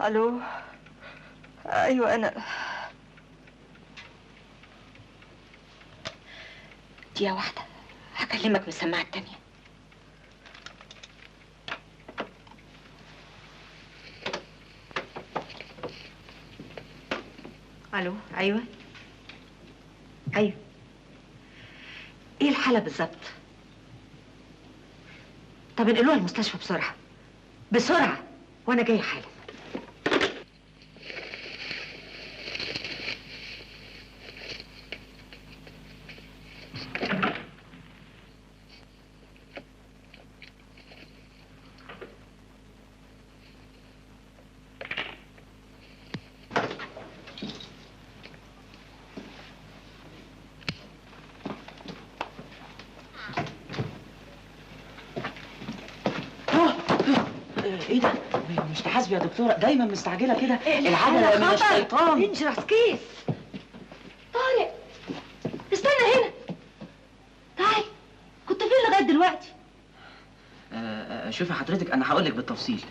الو. ايوه انا. دقيقة واحدة هكلمك من السماعة التانية. الو. ايوه ايوه. ايه الحالة بالظبط؟ طب انقلوها المستشفى بسرعة بسرعة، وانا جاية حالا. ايه ده؟ مش تحاسبي يا دكتورة، دايما مستعجلة كده. العجلة من الشيطان. dangerous case. طارق استنى هنا. تعال، كنت فين لغاية دلوقتي؟ شوفي حضرتك، انا هقول لك بالتفصيل.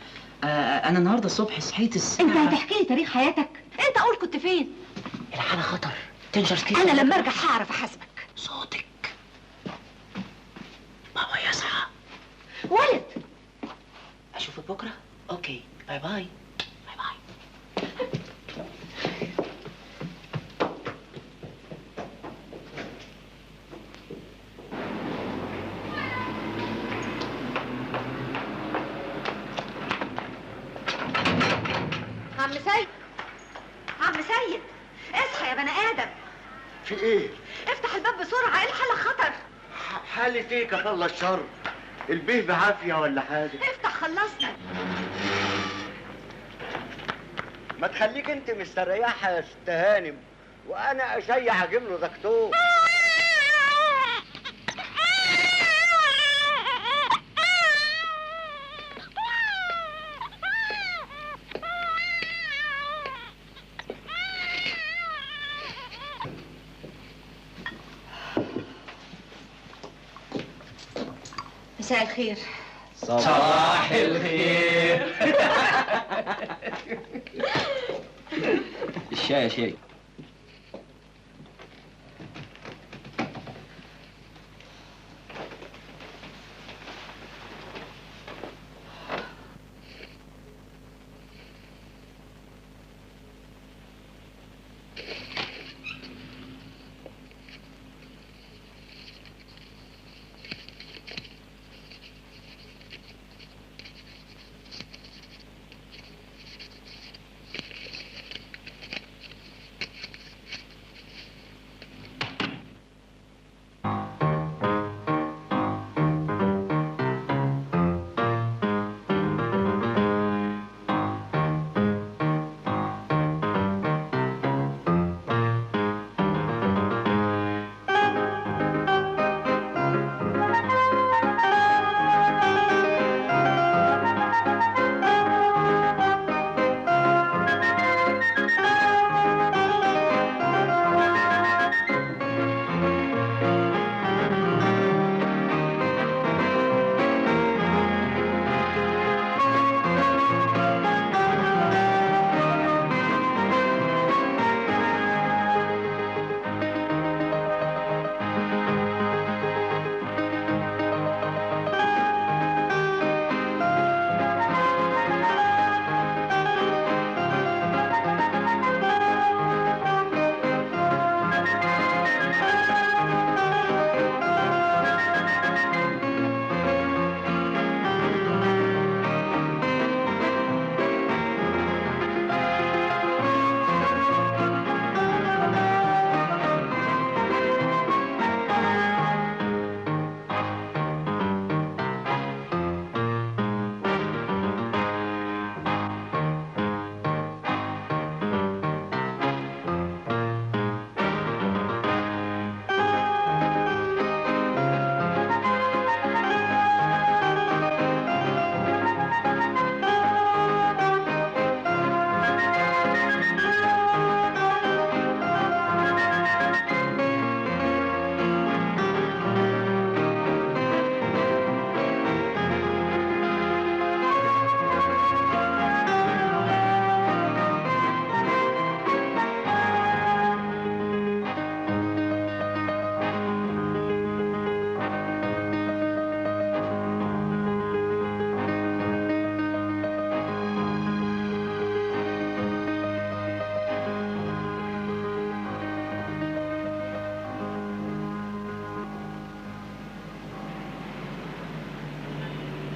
انا النهارده الصبح صحيت الساعة. انت هتحكي لي تاريخ حياتك؟ انت قول كنت فين؟ الحالة خطر، dangerous case. انا لما ارجع هعرف احاسبك. صوتك بابا يصحى. ولد، اشوفك بكره. okay، bye bye. bye bye. عم سيد، عم سيد، اصحى يا بني ادم. في ايه؟ افتح الباب بسرعة، ايه الحالة خطر. حالة ايه؟ كفى الله الشر. البيه بعافية ولا حاجة؟ افتح خلصنا. ما تخليك انت مستريحة يا ست هانم، وانا اشيع اجيب له دكتور. مساء الخير. صباح الخير. الشاي يا شاي.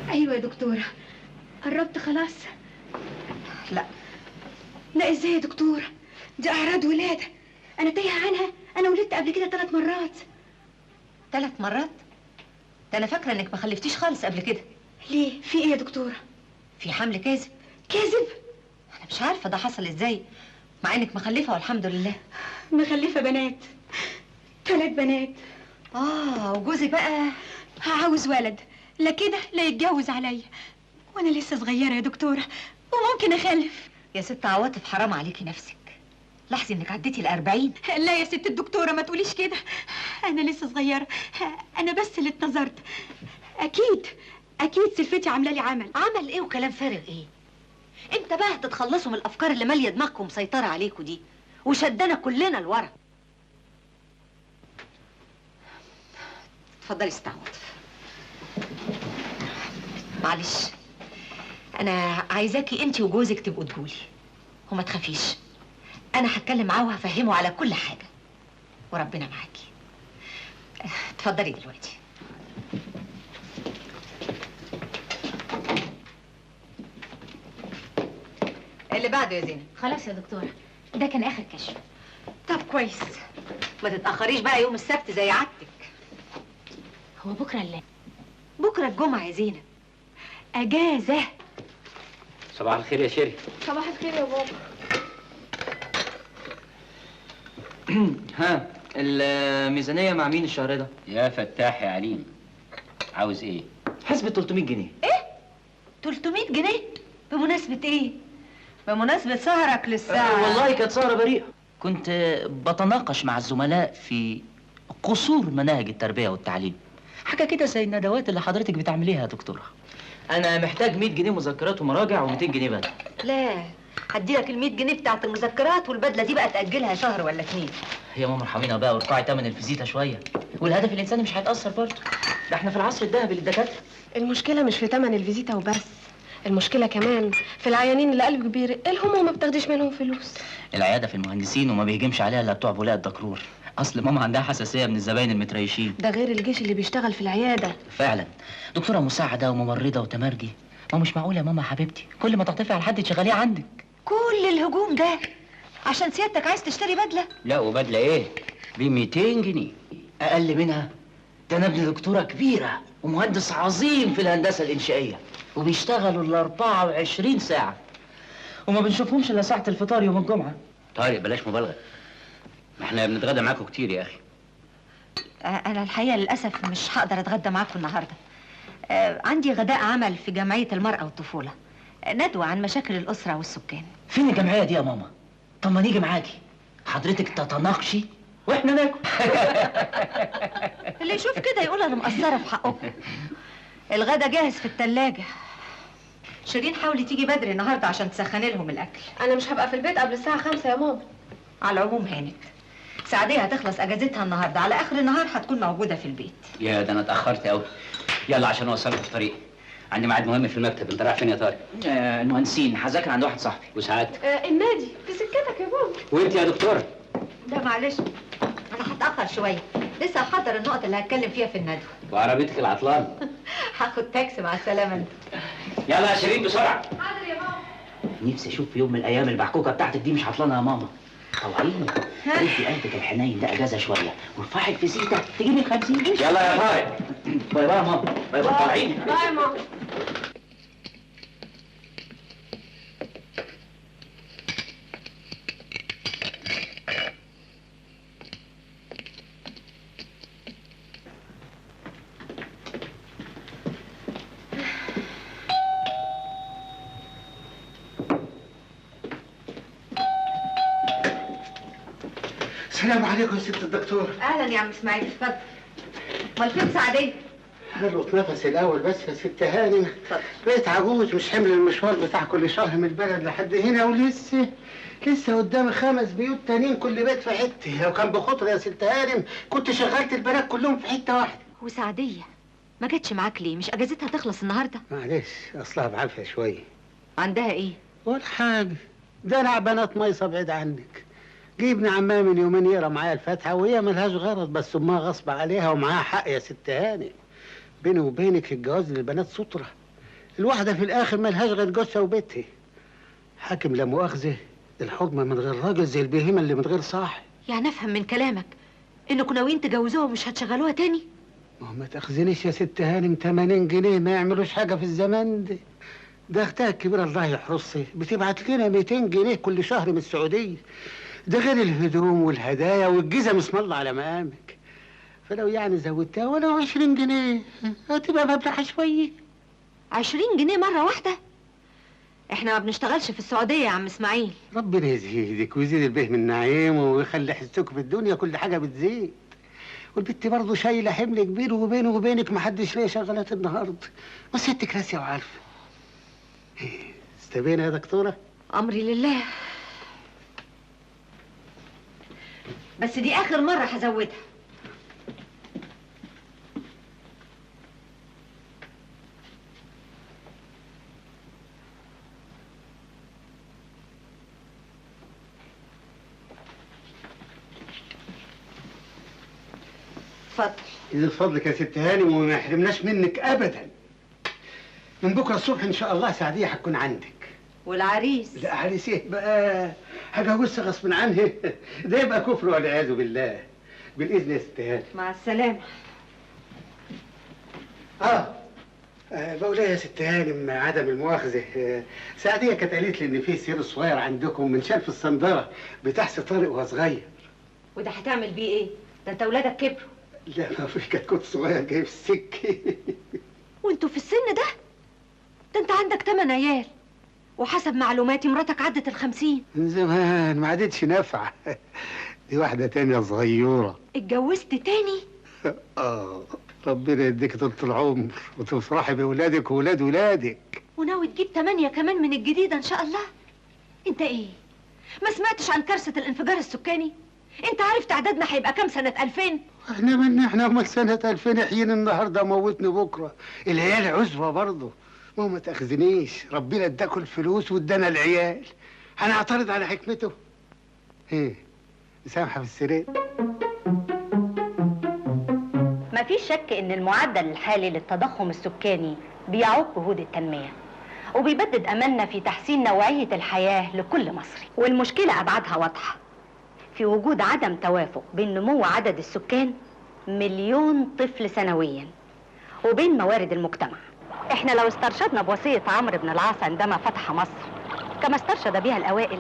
ايوه يا دكتورة، قربت خلاص. لا لا، ازاي يا دكتورة؟ دي اعراض ولاده، انا تايهه عنها. انا ولدت قبل كده 3 مرات. 3 مرات؟ ده انا فاكره انك ما خلفتيش خالص قبل كده. ليه؟ في ايه يا دكتورة؟ في حمل كاذب. كاذب؟ انا مش عارفه ده حصل ازاي، مع انك مخلفه والحمد لله. مخلفه بنات، 3 بنات. وجوزك بقى؟ عاوز ولد، لا كده لا يتجوز عليا، وانا لسه صغيرة يا دكتورة وممكن اخلف. يا ست عواطف حرام عليكي نفسك، لاحظي انك عديتي 40. لا يا ست الدكتورة ما تقوليش كده، انا لسه صغيرة، انا بس اللي اتنظرت. اكيد اكيد سلفتي عامله لي عمل. عمل ايه وكلام فارغ ايه؟ امتى بقى هتتخلصوا من الافكار اللي ماليه دماغكم ومسيطره عليكم دي وشدنا كلنا لورا؟ اتفضلي ست عواطف. معلش انا عايزاكي انتي وجوزك تبقوا تقولي، وما تخافيش انا هتكلم معاه وهفهمه على كل حاجة، وربنا معاكي. اتفضلي دلوقتي. اللي بعده يا زينب. خلاص يا دكتورة، ده كان اخر كشف. طب كويس، ما تتاخريش بقى يوم السبت زي عادتك. هو بكره اللي بكره الجمعة يا زينب، اجازه. صباح الخير يا شيري. صباح الخير يا بابا. ها الميزانية مع مين الشهر ده؟ يا فتاح يا عليم، عاوز ايه؟ حسبة 300 جنيه. ايه؟ 300 جنيه؟ بمناسبة ايه؟ بمناسبة سهرك للساعة. والله كانت سهرة بريئة، كنت بتناقش مع الزملاء في قصور مناهج التربية والتعليم، حاجة كده زي الندوات اللي حضرتك بتعمليها يا دكتورة. أنا محتاج 100 جنيه مذكرات ومراجع و200 جنيه بدل. لا، هديلك ال 100 جنيه بتاعت المذكرات، والبدلة دي بقى تأجلها شهر ولا 2. يا ماما ارحمينا بقى وارفعي تمن الفيزيتا شوية، والهدف الإنساني مش هيتأثر برضه، ده احنا في العصر الذهبي للدكاترة. المشكلة مش في تمن الفيزيتا وبس، المشكلة كمان في العيانين اللي قلبك بيرق لهم وما بتاخديش منهم فلوس. العيادة في المهندسين وما بيهجمش عليها إلا بتوع بولاق الدكرور، أصل ماما عندها حساسية من الزباين المتريشين. ده غير الجيش اللي بيشتغل في العيادة. فعلا، دكتورة مساعدة وممرضة وتمرجي، ما مش معقول يا ماما حبيبتي كل ما تعطفي على حد تشغليه عندك. كل الهجوم ده عشان سيادتك عايز تشتري بدلة؟ لا وبدلة ايه؟ ب 200 جنيه. أقل منها؟ ده أنا ابن دكتورة كبيرة ومهندس عظيم في الهندسة الإنشائية، وبيشتغلوا ال 24 ساعة وما بنشوفهمش إلا ساعة الفطار يوم الجمعة. طارق بلاش مبالغة، ما احنا بنتغدى معاكم كتير يا أخي. أنا الحقيقة للأسف مش هقدر أتغدى معاكم النهاردة. عندي غداء عمل في جمعية المرأة والطفولة، ندوة عن مشاكل الأسرة والسكان. فين الجمعية دي يا ماما؟ طب ما نيجي معاكي، حضرتك تتناقشي واحنا ناكل. اللي يشوف كده يقول أنا مقصرة في حقكم. الغدا جاهز في التلاجة. شيرين حاولي تيجي بدري النهارده عشان تسخني لهم الأكل. أنا مش هبقى في البيت قبل الساعة 5 يا ماما. على العموم هانت، سعدية هتخلص أجازتها النهارده، على آخر النهار هتكون موجودة في البيت. يا ده أنا اتأخرت أوي، يلا عشان أوصلك في الطريق، عندي ميعاد مهم في المكتب. أنت رايح فين يا طارق؟ المهندسين، هذاكر عند واحد صاحبي. وسعادتك؟ النادي في سكتك يا بابا. وأنت يا دكتورة؟ لا معلش أنا هتأخر شوية، لسه هحضر النقط اللي هتكلم فيها في الندوة. وعربيتك العطلان؟ هاخد تاكسي. مع السلامة أنت. يلا يا شيرين بسرعة. حاضر يا ماما. نفسي أشوف في يوم من الأيام البحكوكة بتاعتك دي مش عطلانة يا ماما. طوعيني، ادي قلبك الحنين ده اجازه شوية وارفعي الفيزيتا تجيبي 50. يلا يا طارق. bye bye يا ماما. bye bye. طالعين. bye يا ماما. السلام عليكم يا ست الدكتور. اهلا يا عم اسماعيل، اتفضل. امال فين سعديه؟ انا القط نفسي الاول بس يا ست هانم. بقيت عجوز مش حمل المشوار بتاع كل شهر من البلد لحد هنا، ولسه لسه قدامي 5 بيوت تانيين كل بيت في حتة. لو كان بخاطري يا ست هانم كنت شغلت البنات كلهم في حتة واحدة. وسعديه ما جاتش معاك ليه؟ مش اجازتها تخلص النهارده؟ معلش اصلها بعافية شوية. عندها ايه؟ ولا حاجة، دلع بنات ميصه بعيد عنك. جيبني عمها من يومين يقرا معايا الفاتحة وهي ملهاش غرض، بس امها غصب عليها ومعاها حق يا ست هانم. بيني وبينك الجواز للبنات ستره، الواحدة في الاخر مالهاش غير جثة وبيتها. حاكم لا مؤاخذة الحرمة من غير راجل زي البهيمة اللي من غير صاحب. يعني افهم من كلامك انكم ناويين تجوزوها ومش هتشغلوها تاني؟ ما هو ما تاخذنيش يا ست هانم، 80 جنيه ما يعملوش حاجة في الزمان ده. ده اختها الكبيرة الله يحرسها بتبعت لنا 200 جنيه كل شهر من السعودية، ده غير الهدوم والهدايا والجزم اسم الله على مقامك. فلو يعني زودتها ولو 20 جنيه هتبقى مبلغ شوية. 20 جنيه مرة واحدة؟ احنا ما بنشتغلش في السعودية يا عم اسماعيل. ربنا يزيدك ويزيد البه من نعيمه ويخلي حسكم في الدنيا كل حاجة بتزيد. والبت برضه شايله حمل كبير، وبينه وبينك محدش لاقي شغلات النهارده. بس ستك راسية وعارفه. استبينا يا دكتورة؟ امري لله، بس دي اخر مرة هزودها. اتفضل. إذا فضلك يا ست هانم وما يحرمناش منك ابدا. من بكره الصبح ان شاء الله سعديه هتكون عندك. والعريس؟ لا عريس ايه بقى؟ هجوزها غصب عنها، ده يبقى كفر والعياذ بالله. بالاذن يا ست هانم. مع السلامة. بقول ايه يا ست هانم، عدم المؤاخذة، سعديه كانت قالت لي ان في سير صغير عندكم من شلف الصندره بتاع طارق وهو صغير. وده هتعمل بيه ايه؟ ده انت ولادك كبروا. لا ما فيش كتكوت صغير جاي في السكة. وانتوا في السن ده؟ ده انت عندك 8 عيال، وحسب معلوماتي مراتك عدت 50. من زمان ما عادتش نافعة. دي واحدة تانية صغيرة. اتجوزت تاني؟ ربنا يديك طولة العمر وتفرحي بولادك وولاد ولادك. وناوي تجيب 8 كمان من الجديدة ان شاء الله؟ انت ايه؟ ما سمعتش عن كارثة الانفجار السكاني؟ انت عارف تعدادنا هيبقى كام سنة 2000؟ احنا مالنا احنا امال سنة 2000؟ احيينا النهارده وموتني بكره، العيال عزوة برضه. ما تاخذنيش، ربنا اداكوا الفلوس وادانا العيال، هنعترض على حكمته؟ ايه؟ مسامحة في السرير. مفيش شك ان المعدل الحالي للتضخم السكاني بيعوق جهود التنمية وبيبدد املنا في تحسين نوعية الحياة لكل مصري، والمشكلة ابعادها واضحة في وجود عدم توافق بين نمو عدد السكان 1 مليون طفل سنويا وبين موارد المجتمع. احنا لو استرشدنا بوصية عمرو بن العاص عندما فتح مصر كما استرشد بها الأوائل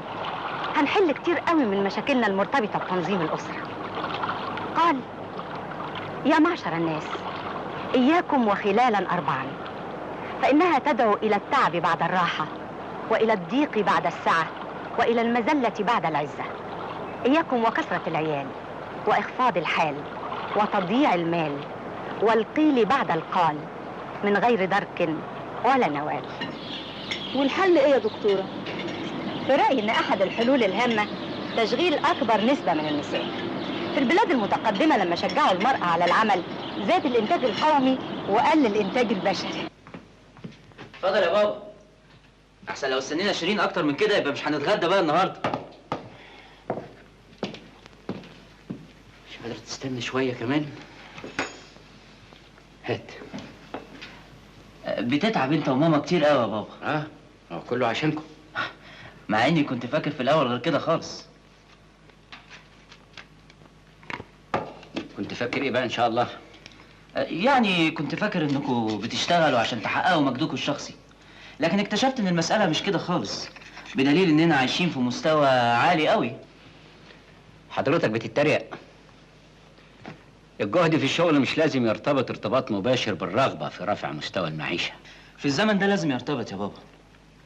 هنحل كتير قوي من مشاكلنا المرتبطة بتنظيم الأسرة. قال: يا معشر الناس، إياكم وخلالا 4، فإنها تدعو إلى التعب بعد الراحة، وإلى الضيق بعد السعة، وإلى المذلة بعد العزة. إياكم وكثرة العيال، وإخفاض الحال، وتضييع المال، والقيل بعد القال، من غير درك ولا نوال. والحل إيه يا دكتورة؟ في رأيي إن أحد الحلول الهامة تشغيل أكبر نسبة من النساء. في البلاد المتقدمة لما شجعوا المرأة على العمل زاد الإنتاج القومي وقل الإنتاج البشري. اتفضل يا بابا. أحسن لو استنينا شيرين أكتر من كده يبقى مش هنتغدى بقى النهارده. مش قادرة تستنى شوية كمان؟ هات. بتتعب انت وماما كتير قوي يا بابا. اه كله عشانكم. مع اني كنت فاكر في الاول غير كده خالص. كنت فاكر ايه بقى ان شاء الله؟ يعني كنت فاكر انكم بتشتغلوا عشان تحققوا مجدكم الشخصي، لكن اكتشفت ان المسألة مش كده خالص، بدليل اننا عايشين في مستوى عالي قوي. حضرتك بتتريق. الجهد في الشغل مش لازم يرتبط ارتباط مباشر بالرغبة في رفع مستوى المعيشة. في الزمن ده لازم يرتبط يا بابا،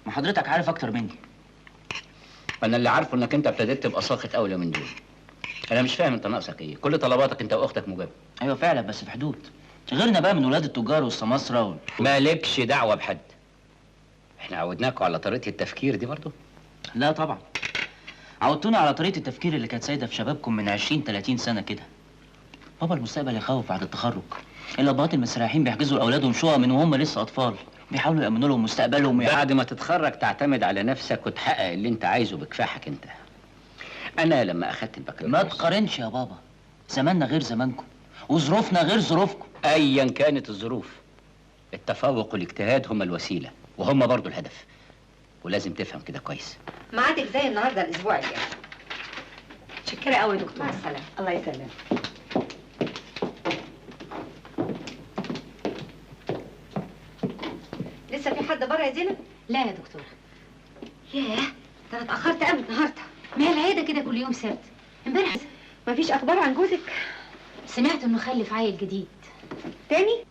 ما حضرتك عارف اكتر مني. انا اللي عارفه انك انت ابتديت تبقى ساقط اولى من دول. انا مش فاهم انت ناقصك ايه؟ كل طلباتك انت واختك مجابه. ايوه فعلا، بس في حدود. غيرنا بقى من ولاد التجار والسماسره مالكش دعوه بحد. احنا عودناكوا على طريقه التفكير دي برضو؟ لا طبعا، عودتونا على طريقه التفكير اللي كانت سايده في شبابكم من 20 30 سنة كده. بابا المستقبل يخوف بعد التخرج. الابهات المستريحين بيحجزوا لاولادهم شقق من وهم لسه اطفال، بيحاولوا يامنوا لهم مستقبلهم. بعد ما تتخرج تعتمد على نفسك وتحقق اللي انت عايزه بكفاحك انت. انا لما اخدت البكالوريوس. ما تقارنش يا بابا، زماننا غير زمانكم وظروفنا غير ظروفكم. ايا كانت الظروف، التفوق والاجتهاد هما الوسيلة. وهم برضو الهدف، ولازم تفهم كده كويس. ميعادك زي النهارده الاسبوع الجاي. متشكره قوي يا دكتور. مع السلامة. الله يسلمك. لسه في حد بره يا زينب؟ لا يا دكتورة. ياه، ده انا اتاخرت قوي النهارده. ما هي العيادة كده كل يوم سبت. امبارح مفيش اخبار عن جوزك؟ سمعت انه خلف عيل جديد. تاني؟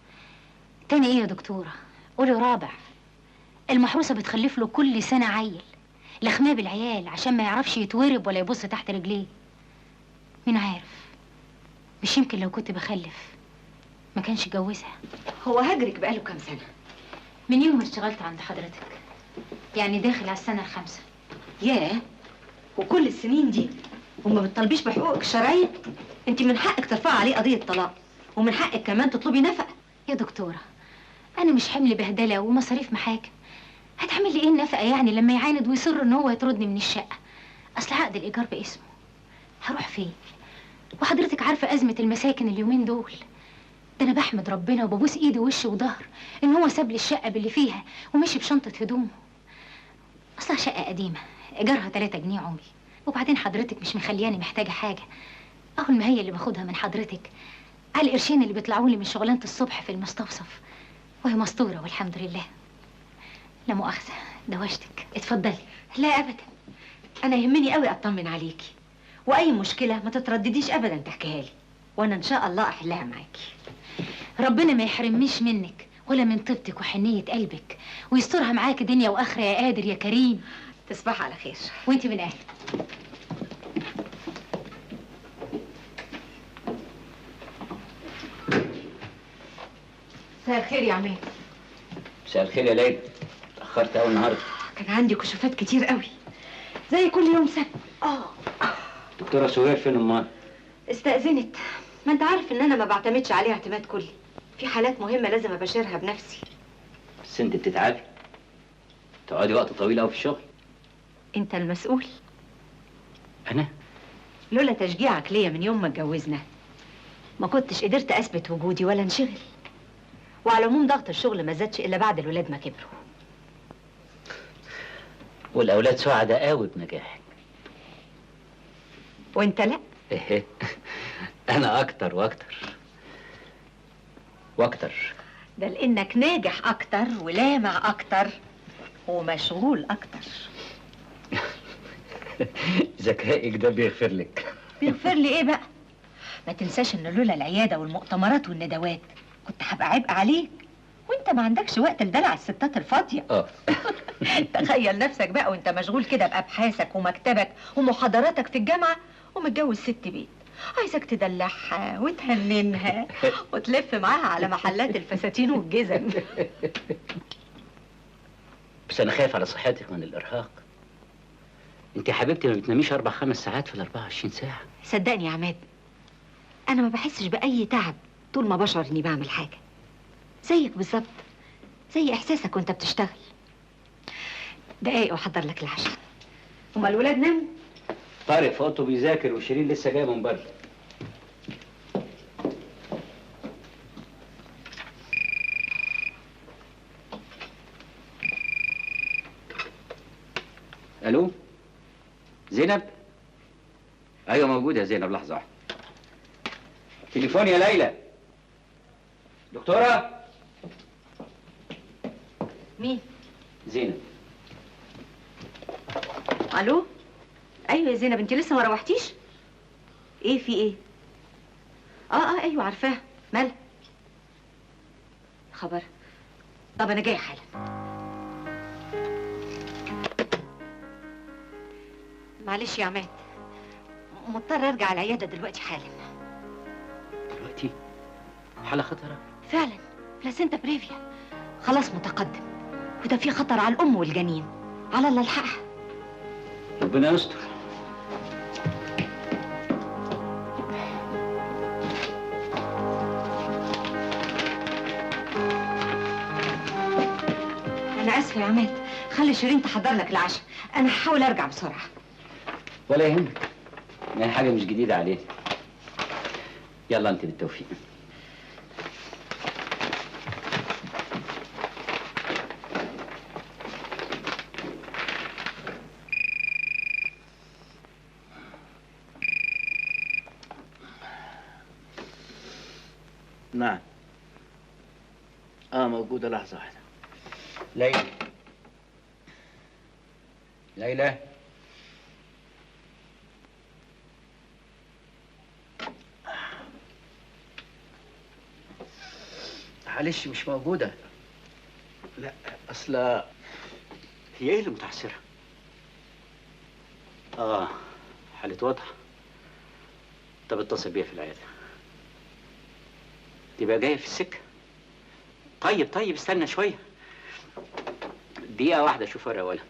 تاني ايه يا دكتورة؟ قولي رابع. المحروسة بتخلف له كل سنة عيل، لخماه بالعيال عشان ما يعرفش يتورب ولا يبص تحت رجليه. مين عارف، مش يمكن لو كنت بخلف ما كانش اتجوزها. هو هجرك بقاله كام سنة؟ من يوم ما اشتغلت عند حضرتك، يعني داخل على السنة الخامسة. ياه، وكل السنين دي وما بتطالبيش بحقوقك الشرعية؟ انت من حقك ترفعي عليه قضية طلاق، ومن حقك كمان تطلبي نفقه. يا دكتورة انا مش حمل بهدله ومصاريف محاكم. هتعمل لي ايه النفقة يعني لما يعاند ويصر ان هو يطردني من الشقة؟ اصل عقد الايجار باسمه، هروح فين؟ وحضرتك عارفه ازمة المساكن اليومين دول. ده انا بحمد ربنا وببوس ايدي ووشي وظهر ان هو ساب لي الشقة باللي فيها ومشي بشنطه هدومه. اصلها شقه قديمة ايجارها 3 جنيه عمري. وبعدين حضرتك مش مخلياني محتاجه حاجة. اهو المهيه اللي باخدها من حضرتك على القرشين اللي بيطلعوا لي من شغلانة الصبح في المستوصف، وهي مستورة والحمد لله. لا مؤاخذة دوشتك، اتفضلي. لا ابدا، انا يهمني قوي اطمن عليكي، واي مشكلة ما تتردديش ابدا تحكيها لي، وانا ان شاء الله احلها معاكي. ربنا ما يحرمنيش منك ولا من طيبتك وحنيه قلبك، ويسترها معاكي دنيا واخره يا قادر يا كريم. تصبحي على خير. وانتي من اهلك. مساء الخير يا عماد. مساء الخير يا ليلى. اتأخرت قوي النهارده. كان عندي كشوفات كتير قوي زي كل يوم سبت. دكتورة سهير فين امال؟ استأذنت. ما انت عارف ان انا ما بعتمدش عليها اعتماد كلي، في حالات مهمة لازم ابشرها بنفسي. بس انت بتتعبي، تقعدي وقت طويل قوي في الشغل. انت المسؤول. انا؟ لولا تشجيعك ليا من يوم ما اتجوزنا ما كنتش قدرت اثبت وجودي ولا انشغل. وعلى العموم ضغط الشغل ما زادش الا بعد الولاد ما كبروا. والاولاد سعداء قوي بنجاحك. وانت لا؟ انا اكتر واكتر واكتر. ده لانك ناجح اكتر ولامع اكتر ومشغول اكتر. ذكائك ده بيغفر لك. بيغفر لي ايه بقى؟ ما تنساش ان لولا العيادة والمؤتمرات والندوات كنت هبقى عبء عليك، وانت ما عندكش وقت لدلع الستات الفاضيه. تخيل نفسك بقى وانت مشغول كده بابحاثك ومكتبك ومحاضراتك في الجامعة ومتجوز ست بيت، عايزك تدلعها وتهننها وتلف معاها على محلات الفساتين والجزم. بس انا خايف على صحتك من الارهاق. انت يا حبيبتي ما بتناميش 4 5 ساعات في ال 24 ساعة. صدقني يا عماد انا ما بحسش باي تعب طول ما بشعر اني بعمل حاجة. زيك بالظبط، زي احساسك وانت بتشتغل. دقايق واحضر لك العشاء. هما الولاد ناموا؟ طارق في اوضته بيذاكر وشيرين لسه جاية من بره. الو زينب؟ ايوه موجودة يا زينب، لحظة واحدة. تليفون يا ليلى. دكتورة؟ مين؟ زينب. الو؟ ايوه يا زينب، انت لسه ما روحتيش؟ ايه في ايه؟ ايوه عارفاها، مالها؟ خبر. طب انا جاية حالا. معلش يا عماد، مضطر ارجع العيادة دلوقتي حالا. دلوقتي؟ حاله خطره؟ فعلا، placenta previa خلاص متقدم، وده في خطر على الام والجنين. على الله الحقها. ربنا يستر. انا اسفه يا عماد، خلي شيرين تحضر لك العشاء، انا هحاول ارجع بسرعة. ولا يهمك، يعني حاجة مش جديدة عليك. يلا انت بالتوفيق. نعم. موجودة، لحظة واحدة. ليلى، ليلى، معلش مش موجودة. لا أصل هي إيه اللي متعسرة؟ حالة واضحة. طب اتصل بيها في العيادة. تبقى جاية في السكة. طيب استنى شوية، دقيقة واحدة أشوف ورقة ولا.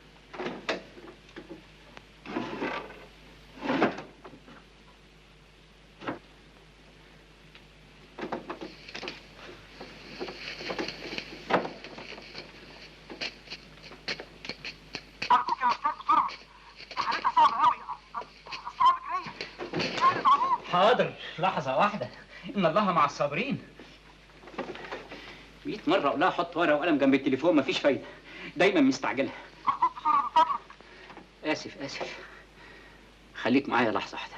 أرجوك يا أستاذ بسرعة، حالتها صعبة أوي، أصلها بكرية. حاضر، لحظة واحدة، إن الله مع الصابرين. 100 مرة أقول لها حط ورقة وقلم جنب التليفون، مفيش فايدة، دايما مستعجلة. آسف آسف، خليك معايا لحظة واحدة.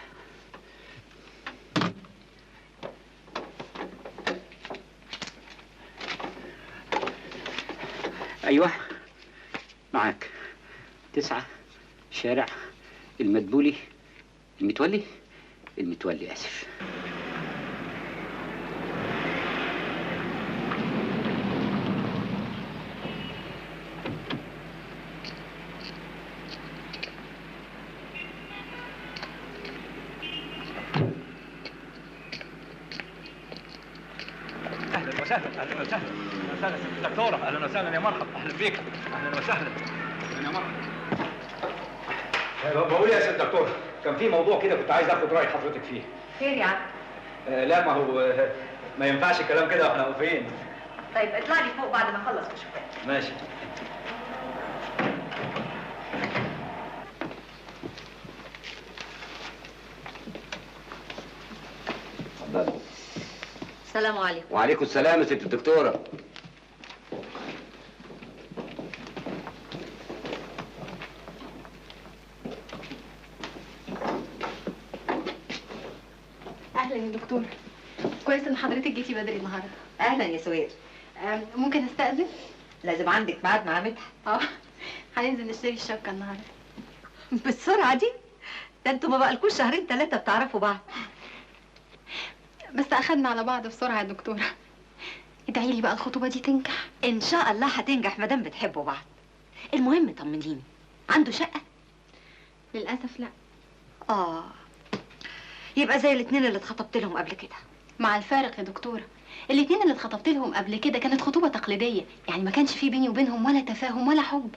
أيوه معاك. 9 شارع المدبولي المتولي، المتولي، آسف. اهلا وسهلا، اهلا وسهلا، اهلا وسهلا دكتورة، اهلا وسهلا يا مرحبا، اهلا بيك، اهلا وسهلا، اهلا يا مرحبا. بقول يا سيد دكتور، كان في موضوع كده كنت عايز اخد راي حضرتك فيه. خير يا عم؟ لا ما هو ما ينفعش الكلام كده واحنا واقفين. طيب اطلع لي فوق بعد ما اخلص كشوفات. ماشي. اتفضلي. السلام عليكم. وعليكم السلام يا ست الدكتورة. اهلا يا دكتور، كويس ان حضرتك جيتي بدري النهارده. اهلا يا سوير. ممكن استأذن؟ لازم عندك ميعاد مع مدحت. هننزل نشتري الشبكة النهارده. بالسرعة دي؟ ده انتوا ما بقالكوش 2 3 شهور بتعرفوا بعض. بس اخدنا على بعض بسرعة يا دكتورة. ادعي لي بقى الخطوبة دي تنجح. ان شاء الله هتنجح ما دام بتحبوا بعض. المهم طمنيني، عنده شقه؟ للاسف لا. يبقى زي الاثنين اللي اتخطبت لهم قبل كده. مع الفارق يا دكتورة، الاثنين اللي اتخطبت لهم قبل كده كانت خطوبه تقليدية، يعني ما كانش في بيني وبينهم ولا تفاهم ولا حب،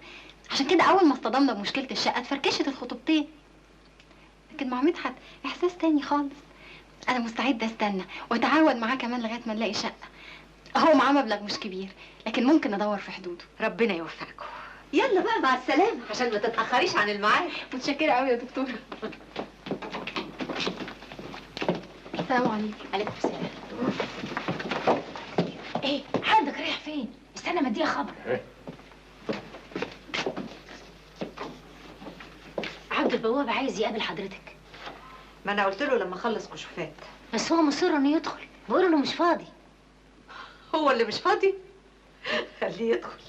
عشان كده اول ما اصطدمنا بمشكلة الشقة اتفركشت الخطوبتين. لكن مع مدحت احساس تاني خالص. انا مستعدة استنى واتعاون معاه كمان لغاية ما نلاقي شقه. هو معاه مبلغ مش كبير، لكن ممكن ادور في حدوده. ربنا يوفقكم. يلا بقى مع السلامة عشان ما تتاخريش عن الميعاد. متشكره قوي يا دكتورة. السلام عليكم. عليكم السلام. ايه عندك رايح فين؟ استنى ما اديها خبر. إيه؟ عبد البواب عايز يقابل حضرتك. ما انا قلت له لما اخلص كشوفات. بس هو مصر انه يدخل، بقول انه مش فاضي. هو اللي مش فاضي؟ خليه يدخل.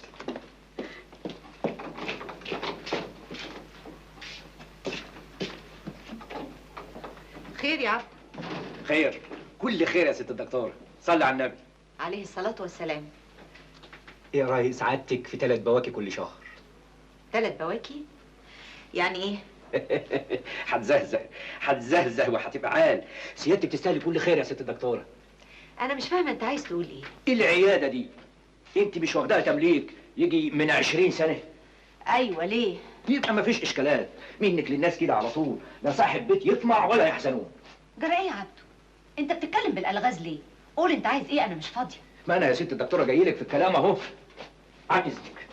خير يا عبد؟ خير، كل خير يا ست الدكتورة. صلي على النبي. عليه الصلاة والسلام. ايه رأي سعادتك في 3 بواكي كل شهر؟ 3 بواكي؟ يعني ايه؟ هتزهزه هتزهزه وهتبقى عال. سيادتك تستاهلي كل خير يا ست الدكتورة. أنا مش فاهمة أنت عايز تقول إيه؟ العيادة دي أنت مش واخداها تمليك يجي من 20 سنة؟ أيوه ليه؟ يبقى مفيش إشكالات منك للناس كده على طول، لا صاحب بيت يطمع ولا يحزنون. جرى إيه يا عبده؟ أنت بتتكلم بالألغاز ليه؟ قول أنت عايز إيه، أنا مش فاضية. ما أنا يا ست الدكتورة جايلك في الكلام أهو. عن إذنك.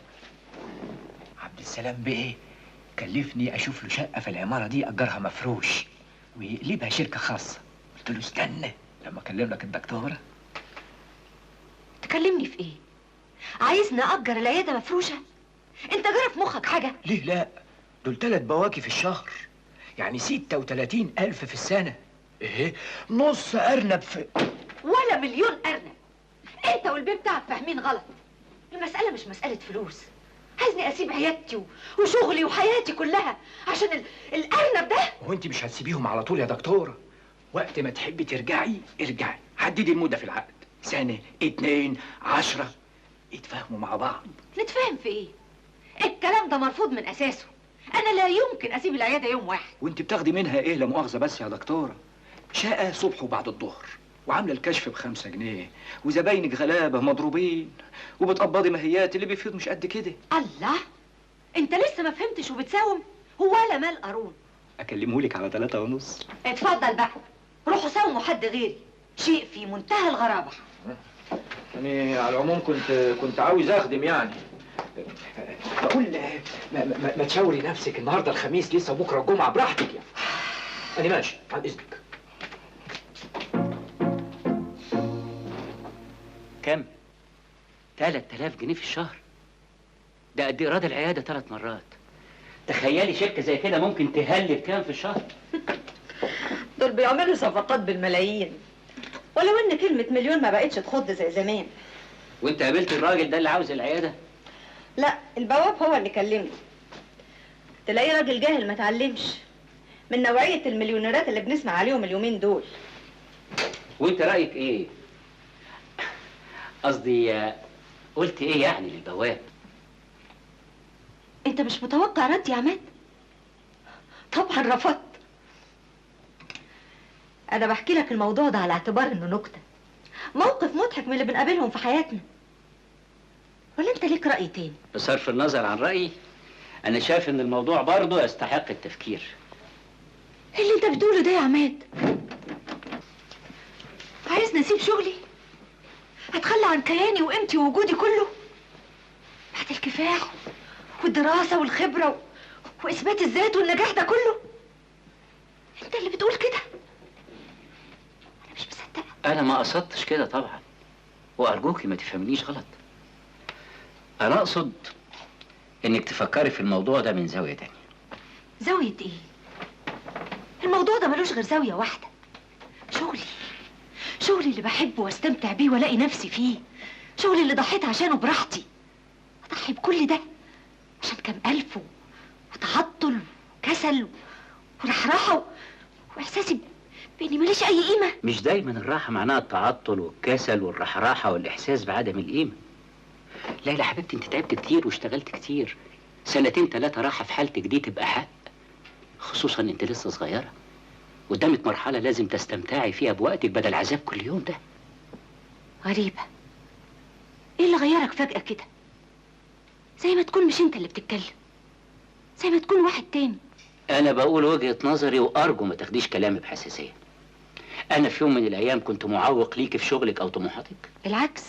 عبد السلام بيه كلفني أشوف له شقة في العمارة دي أجرها مفروش ويقلبها شركة خاصة. قلت له استنى لما أكلم لك الدكتورة. تكلمني في إيه؟ عايزني أجر العيادة مفروشة؟ أنت جرى في مخك حاجة؟ ليه لا؟ دول 3 بواكي في الشهر، يعني 36,000 في السنة. إيه؟ نص أرنب في ولا مليون أرنب. انت والبيه بتاعك فاهمين غلط. المسألة مش مسألة فلوس. عايزني اسيب عيادتي وشغلي وحياتي كلها عشان الارنب ده؟ وانت مش هتسيبيهم على طول يا دكتورة. وقت ما تحبي ترجعي ارجعي، حددي المدة في العقد، سنة، 2، 10، اتفاهموا مع بعض. نتفاهم في ايه؟ الكلام ده مرفوض من اساسه. انا لا يمكن اسيب العيادة يوم واحد. وانت بتاخدي منها ايه لا مؤاخذة بس يا دكتورة؟ شقة صبح وبعد الظهر، وعاملة الكشف ب5 جنيه، وزباينك غلابة مضروبين، وبتقبضي ماهيات اللي بيفيض مش قد كده. الله، انت لسه ما فهمتش وبتساوم؟ هو ولا مال قارون. اكلمهولك على 3.5. اتفضل بقى، روحوا ساوموا حد غيري، شيء في منتهى الغرابة. يعني على العموم كنت عاوز اخدم يعني. بقول ما تشاوري نفسك، النهارده الخميس لسه وبكره الجمعة، براحتك يعني. انا ماشي عن اذنك. كم؟ 3000 جنيه في الشهر؟ ده قد ايراد العيادة 3 مرات. تخيلي شركة زي كده ممكن تهلب كام في الشهر؟ دول بيعملوا صفقات بالملايين، ولو ان كلمة مليون ما بقتش تخض زي زمان. وانت قابلت الراجل ده اللي عاوز العيادة؟ لا، البواب هو اللي كلمني. تلاقيه راجل جاهل ما اتعلمش، من نوعية المليونيرات اللي بنسمع عليهم اليومين دول. وانت رايك ايه؟ قصدي قلت ايه يعني للبواب؟ انت مش متوقع رد يا عماد؟ طبعا رفضت. انا بحكي لك الموضوع ده على اعتبار انه نكتة، موقف مضحك من اللي بنقابلهم في حياتنا. ولا انت ليك راي تاني؟ بصرف النظر عن رايي، انا شايف ان الموضوع برضه يستحق التفكير. ايه اللي انت بتقوله ده يا عماد؟ عايزني اسيب شغلي؟ اتخلى عن كياني وقيمتي ووجودي كله؟ بعد الكفاح والدراسة والخبرة واثبات الذات والنجاح ده كله؟ انت اللي بتقول كده؟ انا مش مصدقه. انا ما قصدتش كده طبعا، وارجوكي ما تفهمنيش غلط. انا اقصد انك تفكري في الموضوع ده من زاوية تانية. زاوية ايه؟ الموضوع ده ملوش غير زاوية واحدة، شغلي. شغلي اللي بحبه واستمتع بيه والاقي نفسي فيه، شغلي اللي ضحيت عشانه براحتي. اضحي بكل ده عشان كام الف وتعطل وكسل ورحرحه واحساسي باني ماليش اي قيمة. مش دايما الراحة معناها التعطل والكسل والرحراحه والاحساس بعدم القيمة. ليلى حبيبتي، انت تعبت كتير واشتغلت كتير، 2 3 راحة في حالتك دي تبقى حق، خصوصا انت لسه صغيرة قدامك مرحلة لازم تستمتعي فيها بوقتك بدل عذاب كل يوم ده. غريبة، ايه اللي غيرك فجأة كده؟ زي ما تكون مش انت اللي بتتكلم، زي ما تكون واحد تاني. انا بقول وجهة نظري وارجو ما تاخديش كلامي بحساسية. انا في يوم من الايام كنت معوق ليكي في شغلك او طموحاتك؟ بالعكس،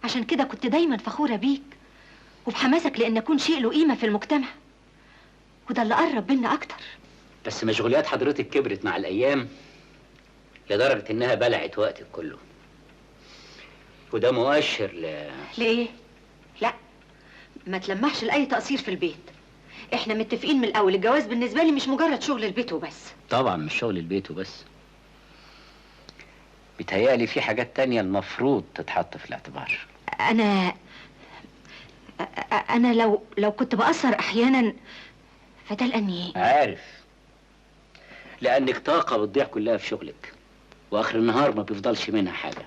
عشان كده كنت دايما فخورة بيك وبحماسك لان اكون شيء له قيمة في المجتمع، وده اللي قرب بينا اكتر. بس مشغوليات حضرتك كبرت مع الايام لدرجة انها بلعت وقتك كله، وده مؤشر لإيه؟ لا، ما تلمحش لأي تقصير في البيت. احنا متفقين من الأول، الجواز بالنسبة لي مش مجرد شغل البيت وبس. طبعا مش شغل البيت وبس، بيتهيألي في حاجات تانية المفروض تتحط في الاعتبار. أنا لو كنت بقصر أحيانا فده لأني عارف، لأنك طاقة بتضيع كلها في شغلك، وآخر النهار ما بيفضلش منها حاجة.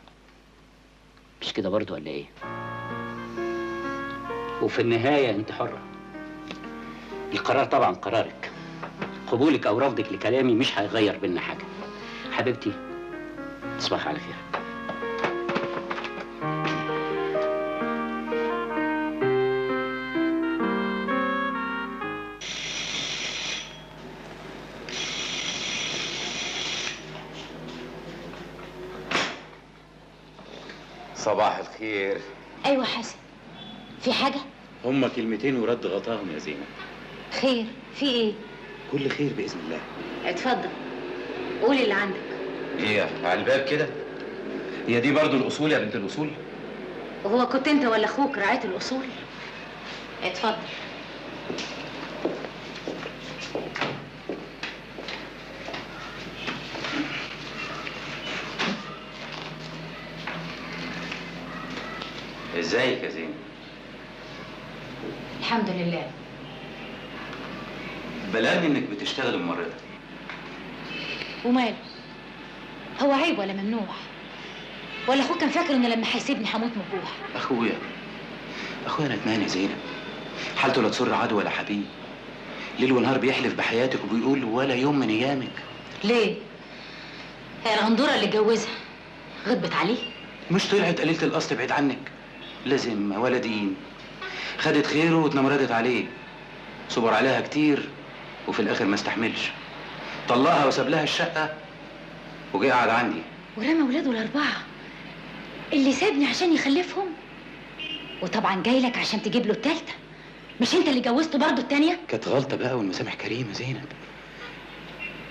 مش كده برضو ولا إيه؟ وفي النهاية أنت حرة، القرار طبعا قرارك، قبولك أو رفضك لكلامي مش هيغير بينا حاجة. حبيبتي تصبح على خير. صباح الخير. ايوه حسن، في حاجة؟ هما كلمتين ورد غطاهم يا زينب. خير، في ايه؟ كل خير باذن الله. اتفضل قول اللي عندك. ايه على الباب كده؟ هي دي برضو الاصول يا بنت الاصول؟ وهو كنت انت ولا اخوك رعاية الاصول؟ اتفضل. ازيك يا زينب؟ الحمد لله. بلغني انك بتشتغل ممرضة. وماله؟ هو عيب ولا ممنوع؟ ولا اخوك كان فاكر انه لما هيسيبني هموت من الجوع؟ اخويا ندمان يا زينب، حالته لا تسر عدو ولا حبيب، ليل ونهار بيحلف بحياتك وبيقول ولا يوم من ايامك. ليه؟ هي الغندوره اللي اتجوزها غضبت عليه؟ مش طلعت قليلة الاصل بعيد عنك، لا ذمه ولا دين، خدت خيره واتنمردت عليه، صبر عليها كتير وفي الاخر ما استحملش، طلقها وساب لها الشقة وجه قعد عندي ورمى ولاده الاربعة اللي سابني عشان يخلفهم. وطبعا جاي لك عشان تجيب له الثالثة، مش انت اللي جوزته برضه الثانية؟ كانت غلطه بقى والمسامح كريم يا زينب.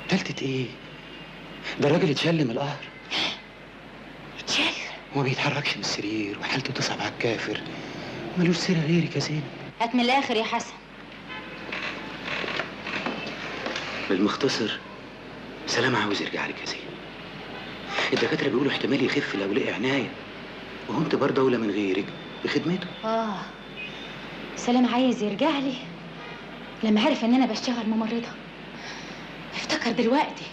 ثالثة ايه؟ ده الراجل اتشل من القهر. اتشل؟ وما بيتحركش من السرير وحالته تصعب على الكافر، ملوش سيره غيرك يا زينب. هات من الاخر يا حسن. بالمختصر سلام عاوز يرجع لك يا زينب. الدكاترة بيقولوا احتمال يخف لو لقي عناية، وهو انت برضه اولى من غيرك بخدمته. سلام عايز يرجع لي لما عرف ان انا بشتغل ممرضة. افتكر دلوقتي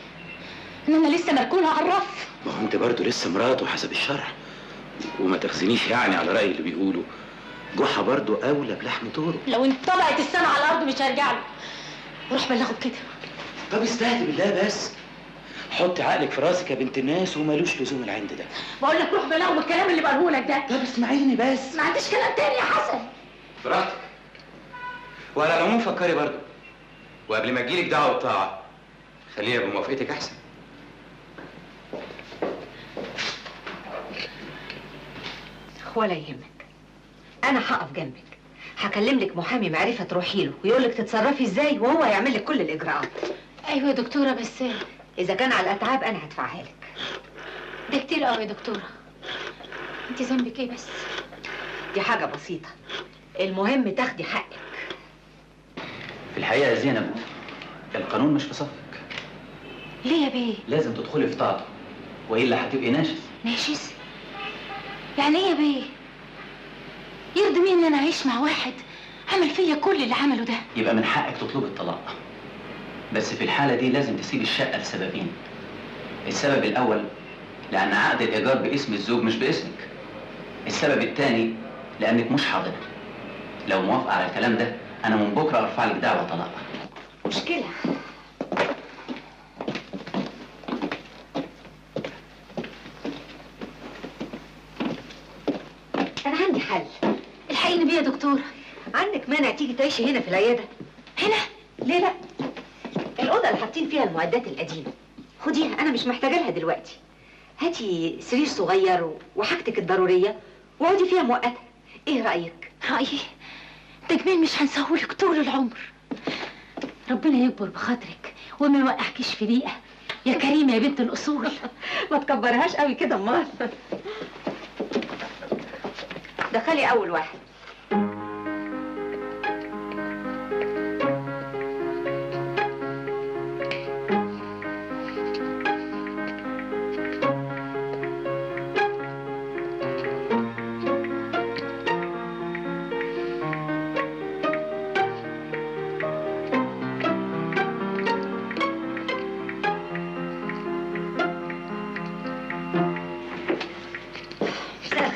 ان انا لسه مركونة على الرف. ما هو انت برضه لسه مراته حسب الشرع، وما تخزنيش يعني على رأي اللي بيقولوا جحا برضه اولى بلحم طوره. لو انطبقت السما على الارض مش هرجع له. روح بلغه بكده. طب استهدي بالله بس، حطي عقلك في راسك يا بنت الناس ومالوش لزوم العند ده. بقول لك روح بلغه بالكلام اللي بقوله لك ده. طب اسمعيني بس. ما عنديش كلام تاني يا حسن. براحتك، وعلى العموم فكري برضه، وقبل ما تجيلك دعوه طاعة خليها بموافقتك احسن. ولا يهمك، انا هقف جنبك، هكلم لك محامي معرفة تروحي له ويقول لك تتصرفي ازاي، وهو هيعمل لك كل الاجراءات. ايوه يا دكتورة، بس اذا كان على الاتعاب انا هدفعها لك. ده كتير قوي يا دكتورة. انت ذنبك ايه بس؟ دي حاجة بسيطة، المهم تاخدي حقك. في الحقيقة يا زينب القانون مش في صفك. ليه يا بيه؟ لازم تدخلي في طاعته والا هتبقي ناشز. ناشز؟ يعني ايه يا بيه؟ يرضي مين ان انا اعيش مع واحد عمل فيا كل اللي عمله ده؟ يبقى من حقك تطلب الطلاق، بس في الحالة دي لازم تسيب الشقة لسببين. السبب الأول لأن عقد الإيجار باسم الزوج مش باسمك. السبب الثاني لأنك مش حاضنة. لو موافقة على الكلام ده أنا من بكرة أرفع لك دعوة طلاق. مشكلة. أنا عندي حل. الحقيني بيه يا دكتورة. عندك مانع تيجي تعيشي هنا في العيادة؟ هنا؟ ليه لا؟ الأوضة اللي حاطين فيها المعدات القديمة خديها، أنا مش محتاجة لها دلوقتي. هاتي سرير صغير وحاجتك الضرورية واقعدي فيها مؤقتة. إيه رأيك؟ رأيي؟ ده جميل مش هنساهولك طول العمر. ربنا يكبر بخاطرك وما يوقعكيش في ضيقة يا كريمة يا بنت الأصول. ما تكبرهاش قوي كده أمال. دخلي أول واحد.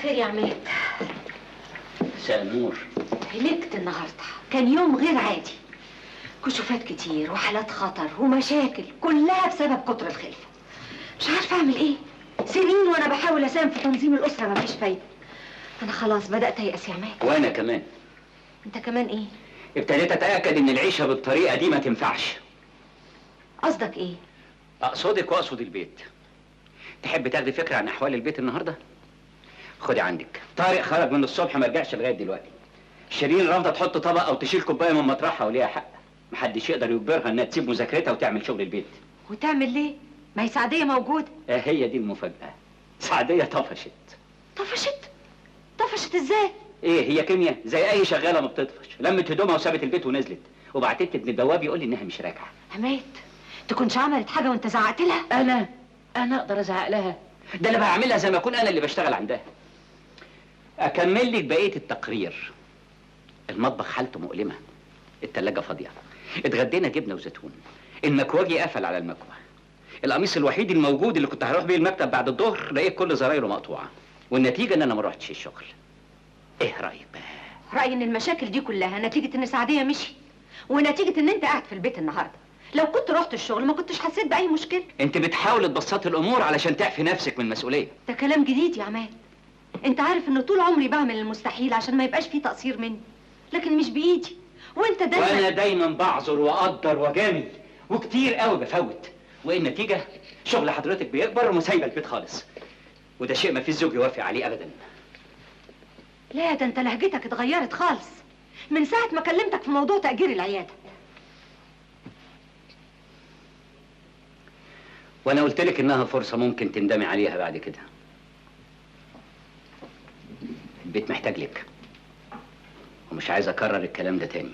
يا عماد. مساء النور. هلكت النهارده، كان يوم غير عادي، كشوفات كتير وحالات خطر ومشاكل كلها بسبب كتر الخلفة. مش عارفه اعمل ايه، سنين وانا بحاول اساهم في تنظيم الاسرة مفيش فايده. انا خلاص بدات ايأس يا عماد. وانا كمان. انت كمان ايه؟ ابتديت اتاكد ان العيشة بالطريقة دي ما تنفعش. قصدك ايه؟ اقصدك واقصد البيت. تحب تاخدي فكرة عن احوال البيت النهارده؟ خدي عندك، طارق خرج من الصبح ما رجعش لغاية دلوقتي. شيرين رافضه تحط طبق او تشيل كوباية من مطرحها وليها حق، محدش يقدر يجبرها انها تسيب مذاكرتها وتعمل شغل البيت. وتعمل ليه؟ ما هي سعديه موجودة. هي دي المفاجاة، سعديه طفشت. طفشت؟ طفشت ازاي؟ ايه هي كيمياء زي اي شغالة ما بتطفش، لمت هدومها وسابت البيت ونزلت، وبعتت ابن البواب يقول لي انها مش راجعه. عماد، تكونش عملت حاجة وانت زعقت لها؟ انا اقدر ازعق لها؟ ده انا بعملها زي ما اكون انا اللي بشتغل عندها. اكمل لك بقية التقرير. المطبخ حالته مؤلمة، التلاجة فاضية، اتغدينا جبنه وزيتون، المكواجي قفل على المكوه، القميص الوحيد الموجود اللي كنت هروح بيه المكتب بعد الظهر لقيت كل زرايره مقطوعة، والنتيجة ان انا ما روحتش الشغل. ايه رايك بقى؟ رايي ان المشاكل دي كلها نتيجة ان سعديه مشيت، ونتيجة ان انت قاعد في البيت النهارده. لو كنت رحت الشغل ما كنتش حسيت باي مشكلة. انت بتحاول تبسطي الامور علشان تعفي نفسك من المسؤولية. ده كلام جديد يا عماد. انت عارف ان طول عمري بعمل المستحيل عشان ما يبقاش فيه تقصير مني، لكن مش بايدي. وانت دايما، وانا دايما بعذر واقدر واجامل، وكتير قوي بفوت، وايه النتيجة؟ شغل حضرتك بيكبر وسايبه البيت خالص، وده شيء ما فيش زوج يوافق عليه ابدا. لا ده انت لهجتك اتغيرت خالص من ساعة ما كلمتك في موضوع تأجير العيادة. وانا قلت لك انها فرصة ممكن تندمي عليها بعد كده. البيت محتاج لك، ومش عايز اكرر الكلام ده تاني.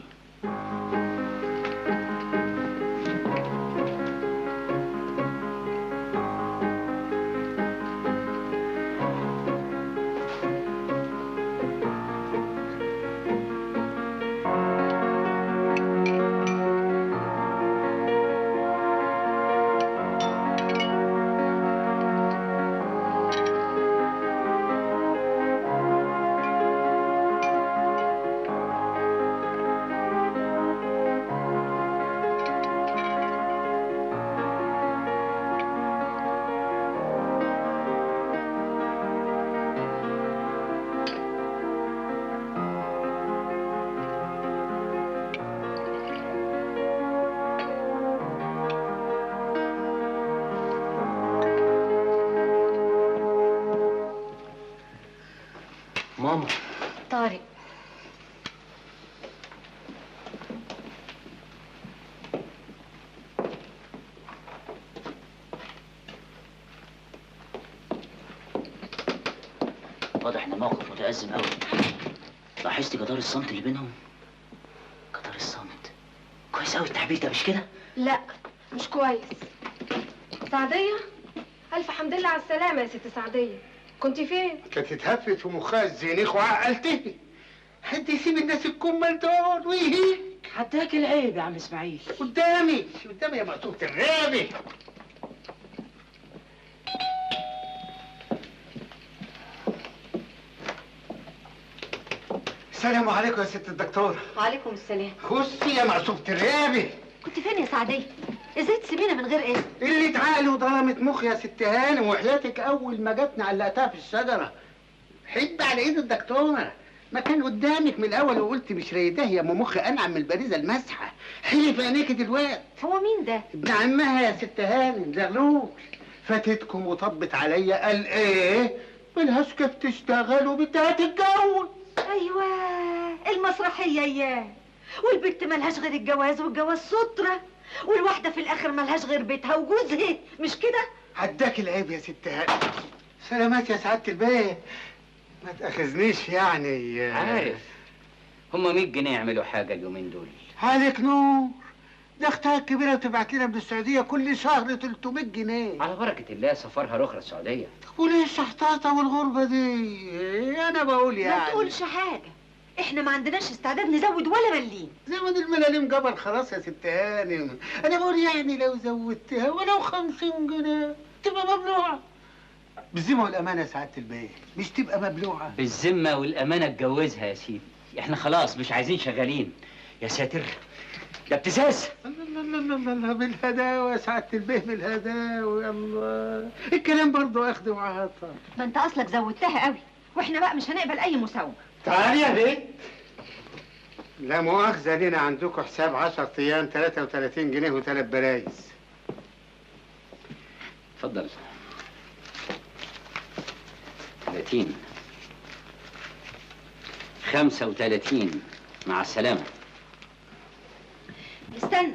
ماما. طارق، واضح ان الموقف متأزم قوي. لاحظتي جدار الصمت اللي بينهم؟ جدار الصمت كويس قوي التعبير ده، مش كده؟ لا مش كويس. سعدية، ألف حمد لله على السلامة يا ست سعدية. كنت فين؟ كانت اتهفت في مخها الزينيخ وعقلتني. حد يسيب الناس الكمل دول ويهيك؟ عداك العيب يا عم اسماعيل. قدامي قدامي يا مقطوعة الرابي. السلام عليكم يا ست الدكتورة. وعليكم السلام. خشي يا مقصوبة الرابي. كنت فين يا سعدية؟ ازاي تسيبينا من غير اذن؟ اللي اتعقل وضرمت مخي يا ست هانم، وحياتك اول ما جاتني علقتها في الشجرة. حب على ايد الدكتورة، ما كان قدامك من الاول وقلت مش رايداه يا ام مخ انعم من البريزه المسحة. حلف عينيكي دلوقتي. هو مين ده؟ ابن عمها يا ست هانم، زغلول. فاتتكم وطبت عليا، قال ايه؟ ملهاش كيف تشتغل وبنتها تتجوز. ايوه المسرحية اياه، والبنت ملهاش غير الجواز، والجواز ستره، والواحده في الاخر ملهاش غير بيتها وجوزها، مش كده؟ عداك العيب يا ست هانم. سلامات يا سعادة البيه، ما تاخذنيش يعني. عارف هما 100 جنيه يعملوا حاجة اليومين دول. عليك نور، ده اختها الكبيرة بتبعت لنا من السعودية كل شهر 300 جنيه. على بركة الله سفرها رخرة السعودية. وليه الشحطاطه والغربة دي؟ انا بقول يعني ما تقولش حاجة، احنا ما عندناش استعداد نزود ولا مليم. زود الملاليم جبل خلاص يا ست هانم. انا بقول يعني لو زودتها ولو 50 جنيه تبقى مبلوعه. بالذمه والامانة يا سعادة البيه، مش تبقى مبلوعه؟ بالذمه والامانة اتجوزها يا سيدي، احنا خلاص مش عايزين شغالين. يا ساتر ده ابتزاز. الله الله الله الله، بالهداوه يا سعادة البيه، بالهداوه. الله، الكلام برضه اخد وعطا. ما انت اصلك زودتها قوي، واحنا بقى مش هنقبل اي مساومة. تعالي يا بنت. لا مؤاخذة لينا عندكم حساب 10 ايام 33 جنيه و3 برايز. اتفضل. 30 35. مع السلامة. استنى،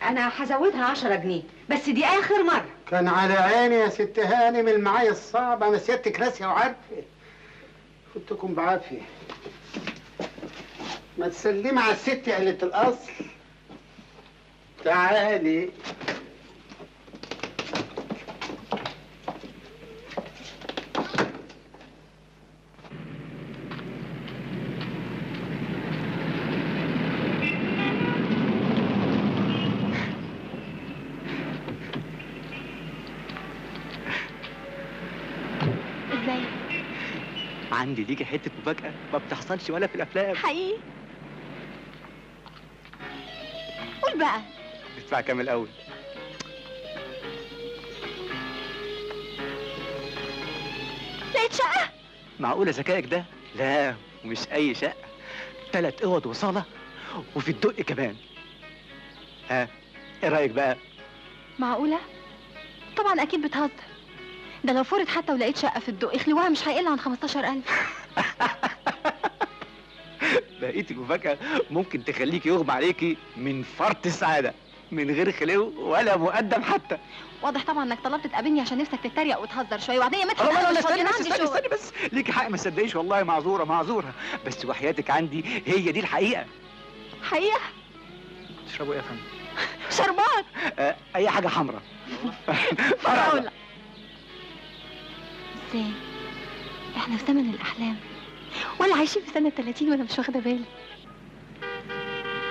أنا هزودها 10 جنيه بس، دي آخر مرة. كان على عيني يا ست هانم المعايا الصعبة، أنا سيادتك راسية وعارفة. فوتكم بعافية. ما تسلمي على الست يا قلة الأصل. تعالي. عندي ليكي حتة مفاجاة ما بتحصلش ولا في الافلام. حقيقي؟ قول بقى. ندفع كام الاول؟ لقيت شقه؟ معقولة ذكائك ده؟ لا مش اي شقه، 3 اوض وصاله وفي الدق كمان. ها ايه رايك بقى؟ معقولة؟ طبعا اكيد بتهزر. ده لو فرض حتى ولقيت شقه في الدق خلوها مش هيقل عن 15,000. بقيت المفاجاة ممكن تخليكي يغمى عليكي من فرط السعادة من غير خلو ولا مقدم حتى. واضح طبعا انك طلبت تقابلني عشان نفسك تتريق وتهزر شوية. وبعدين يا مدحت لا لا استني بس استني بس، ليكي حق ما تصدقيش والله، معذوره معذوره، بس وحياتك عندي هي دي الحقيقة. حقيقة؟ تشربوا ايه يا فندم؟ شربات. اي حاجة حمراء. فراوله. ازاي؟ احنا في زمن الاحلام ولا عايشين في سنة 30 وانا مش واخده بالي؟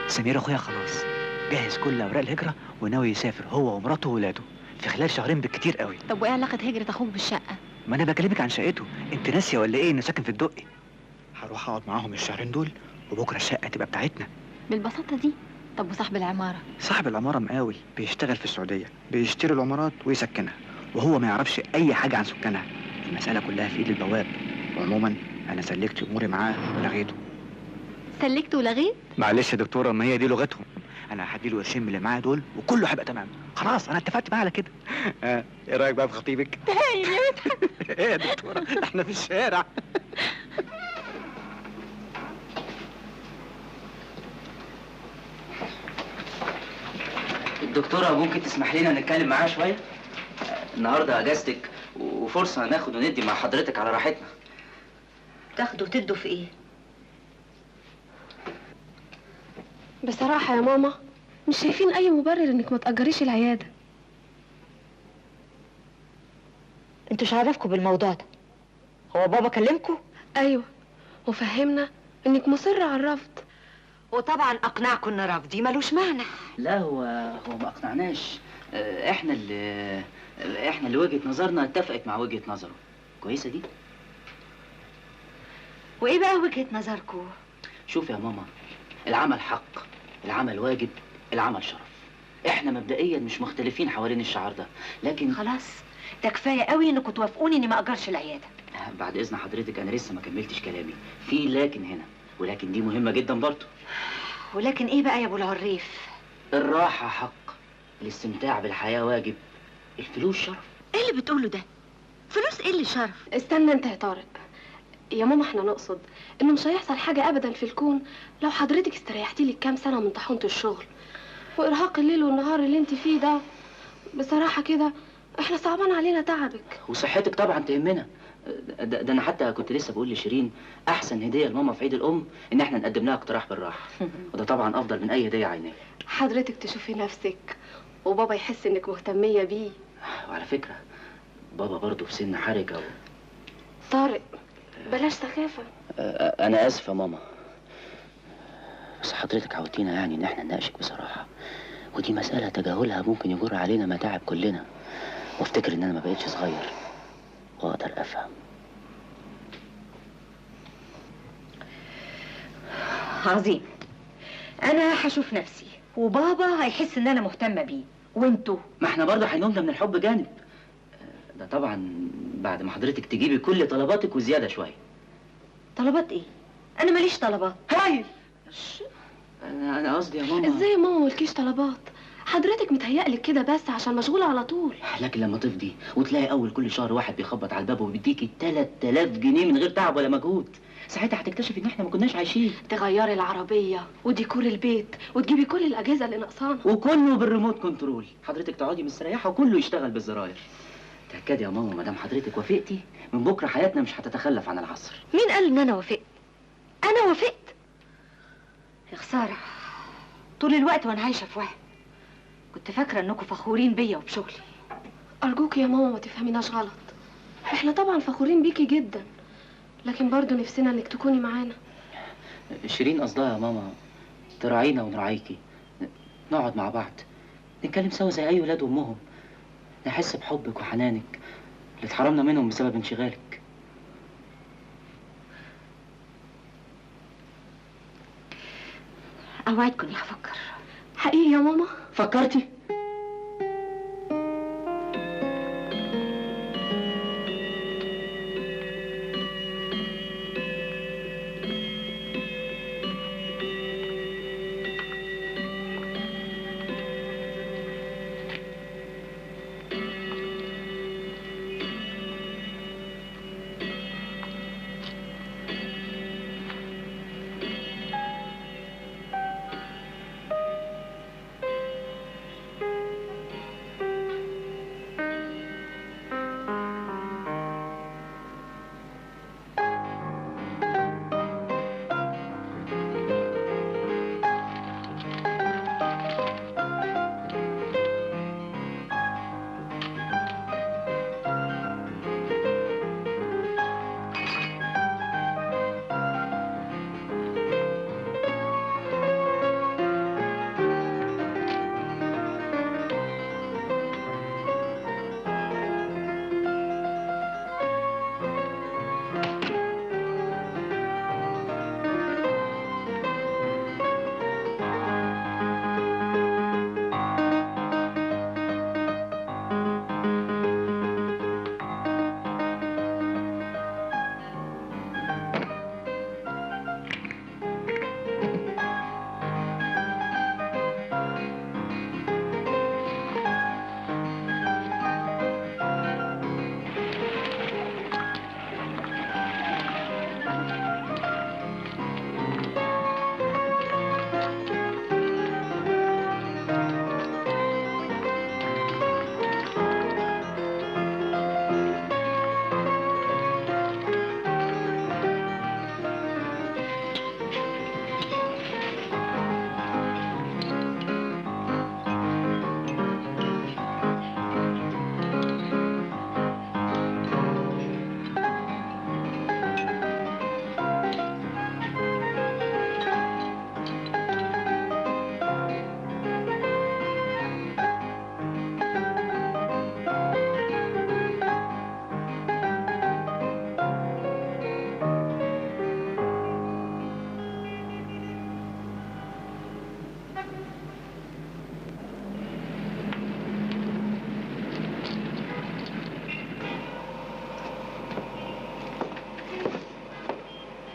سمير اخويا خلاص جهز كل اوراق الهجرة وناوي يسافر هو ومراته وولاده في خلال شهرين بالكتير قوي. طب وايه علاقة هجره اخوك بالشقه؟ ما انا بكلمك عن شقته، انت ناسيه ولا ايه انه ساكن في الدقي؟ هروح اقعد معاهم الشهرين دول وبكره الشقة تبقى بتاعتنا. بالبساطة دي؟ طب وصاحب العمارة؟ صاحب العمارة مقاول بيشتغل في السعودية، بيشتري العمارات ويسكنها وهو ما يعرفش اي حاجة عن سكانها. المسالة كلها في ايد البواب. وعموما انا سلكت اموري معاه ولغيته. سلكت ولغيت؟ معلش يا دكتورة، ما هي دي لغتهم. انا هديله قرشين من اللي معايا دول وكله هيبقى تمام. خلاص انا اتفقت معاه على كده. ايه رايك بقى في خطيبك؟ هايل يا مدحت. ايه يا دكتورة احنا في الشارع. الدكتورة ممكن تسمح لنا نتكلم معاها شوية؟ النهارده اجازتك وفرصه ناخد وندي مع حضرتك على راحتنا. تاخدوا وتدوا في ايه؟ بصراحة يا ماما مش شايفين أي مبرر إنك ما تأجريش العيادة. انتوا مش عارفكوا بالموضوع ده؟ هو بابا كلمكوا؟ أيوه، وفهمنا إنك مصرة على الرفض. وطبعا أقنعكوا إن رفضي ملوش معنى. لا هو ما أقنعناش، إحنا اللي وجهة نظرنا اتفقت مع وجهة نظره. كويسة دي؟ وإيه بقى وجهة نظركوا؟ شوف يا ماما، العمل حق، العمل واجب، العمل شرف. احنا مبدئيا مش مختلفين حوالين الشعار ده، لكن خلاص ده كفاية قوي انكم توافقوني اني ما اجرش العيادة. بعد اذن حضرتك انا لسه ما كملتش كلامي. في لكن هنا، ولكن دي مهمة جدا برضه. ولكن ايه بقى يا ابو العريف؟ الراحة حق، الاستمتاع بالحياة واجب، الفلوس شرف. ايه اللي بتقوله ده؟ فلوس ايه اللي شرف؟ استنى انت يا طارق. يا ماما احنا نقصد انه مش هيحصل حاجة ابدا في الكون لو حضرتك استريحتي لك كام سنة من طاحونه الشغل وارهاق الليل والنهار اللي انت فيه ده. بصراحة كده احنا صعبان علينا تعبك وصحتك طبعا تهمنا. ده انا حتى كنت لسه بقول لشيرين احسن هديه لماما في عيد الام ان احنا نقدم لها اقتراح بالراحة، وده طبعا افضل من اي هديه عينيه. حضرتك تشوفي نفسك وبابا يحس انك مهتميه بيه. وعلى فكرة بابا برضه في سن حرجه طارق بلاش سخافة. أنا آسف يا ماما، بس حضرتك عودتينا يعني إن إحنا نناقشك بصراحة، ودي مسألة تجاهلها ممكن يجر علينا متاعب كلنا، وافتكر إن أنا ما بقتش صغير وأقدر أفهم. عظيم. أنا هشوف نفسي وبابا هيحس إن أنا مهتمة بيه، وإنتوا؟ ما إحنا برضه هنقومنا من الحب جانب. ده طبعا بعد ما حضرتك تجيبي كل طلباتك وزيادة شوية. طلبات ايه؟ انا ماليش طلبات. هايل. انا قصدي يا ماما. ازاي يا ماما مالكيش طلبات؟ حضرتك متهيألك كده بس عشان مشغولة على طول. لكن لما تفضي وتلاقي اول كل شهر واحد بيخبط على الباب وبيديكي 3000 جنيه من غير تعب ولا مجهود، ساعتها هتكتشفي ان احنا ما كناش عايشين. تغيري العربية وديكور البيت وتجيبي كل الاجهزة اللي ناقصانا، وكله بال remote control. حضرتك تقعدي مستريحه وكله يشتغل بالزراير. تأكدي يا ماما ما دام حضرتك وافقتي من بكره حياتنا مش هتتخلف عن العصر. مين قال ان انا وافقت؟ انا وافقت؟ يا خسارة، طول الوقت وانا عايشه في وهم. كنت فاكره انكم فخورين بيا وبشغلي. ارجوك يا ماما ما تفهميناش غلط، احنا طبعا فخورين بيكي جدا، لكن برضو نفسنا انك تكوني معانا. شيرين قصدها يا ماما تراعينا ونراعيكي، نقعد مع بعض نتكلم سوا زي اي ولاد وامهم، نحس بحبك وحنانك اللي اتحرمنا منهم بسبب انشغالك. اوعدكم اني هفكر. حقيقي يا ماما؟ فكرتي؟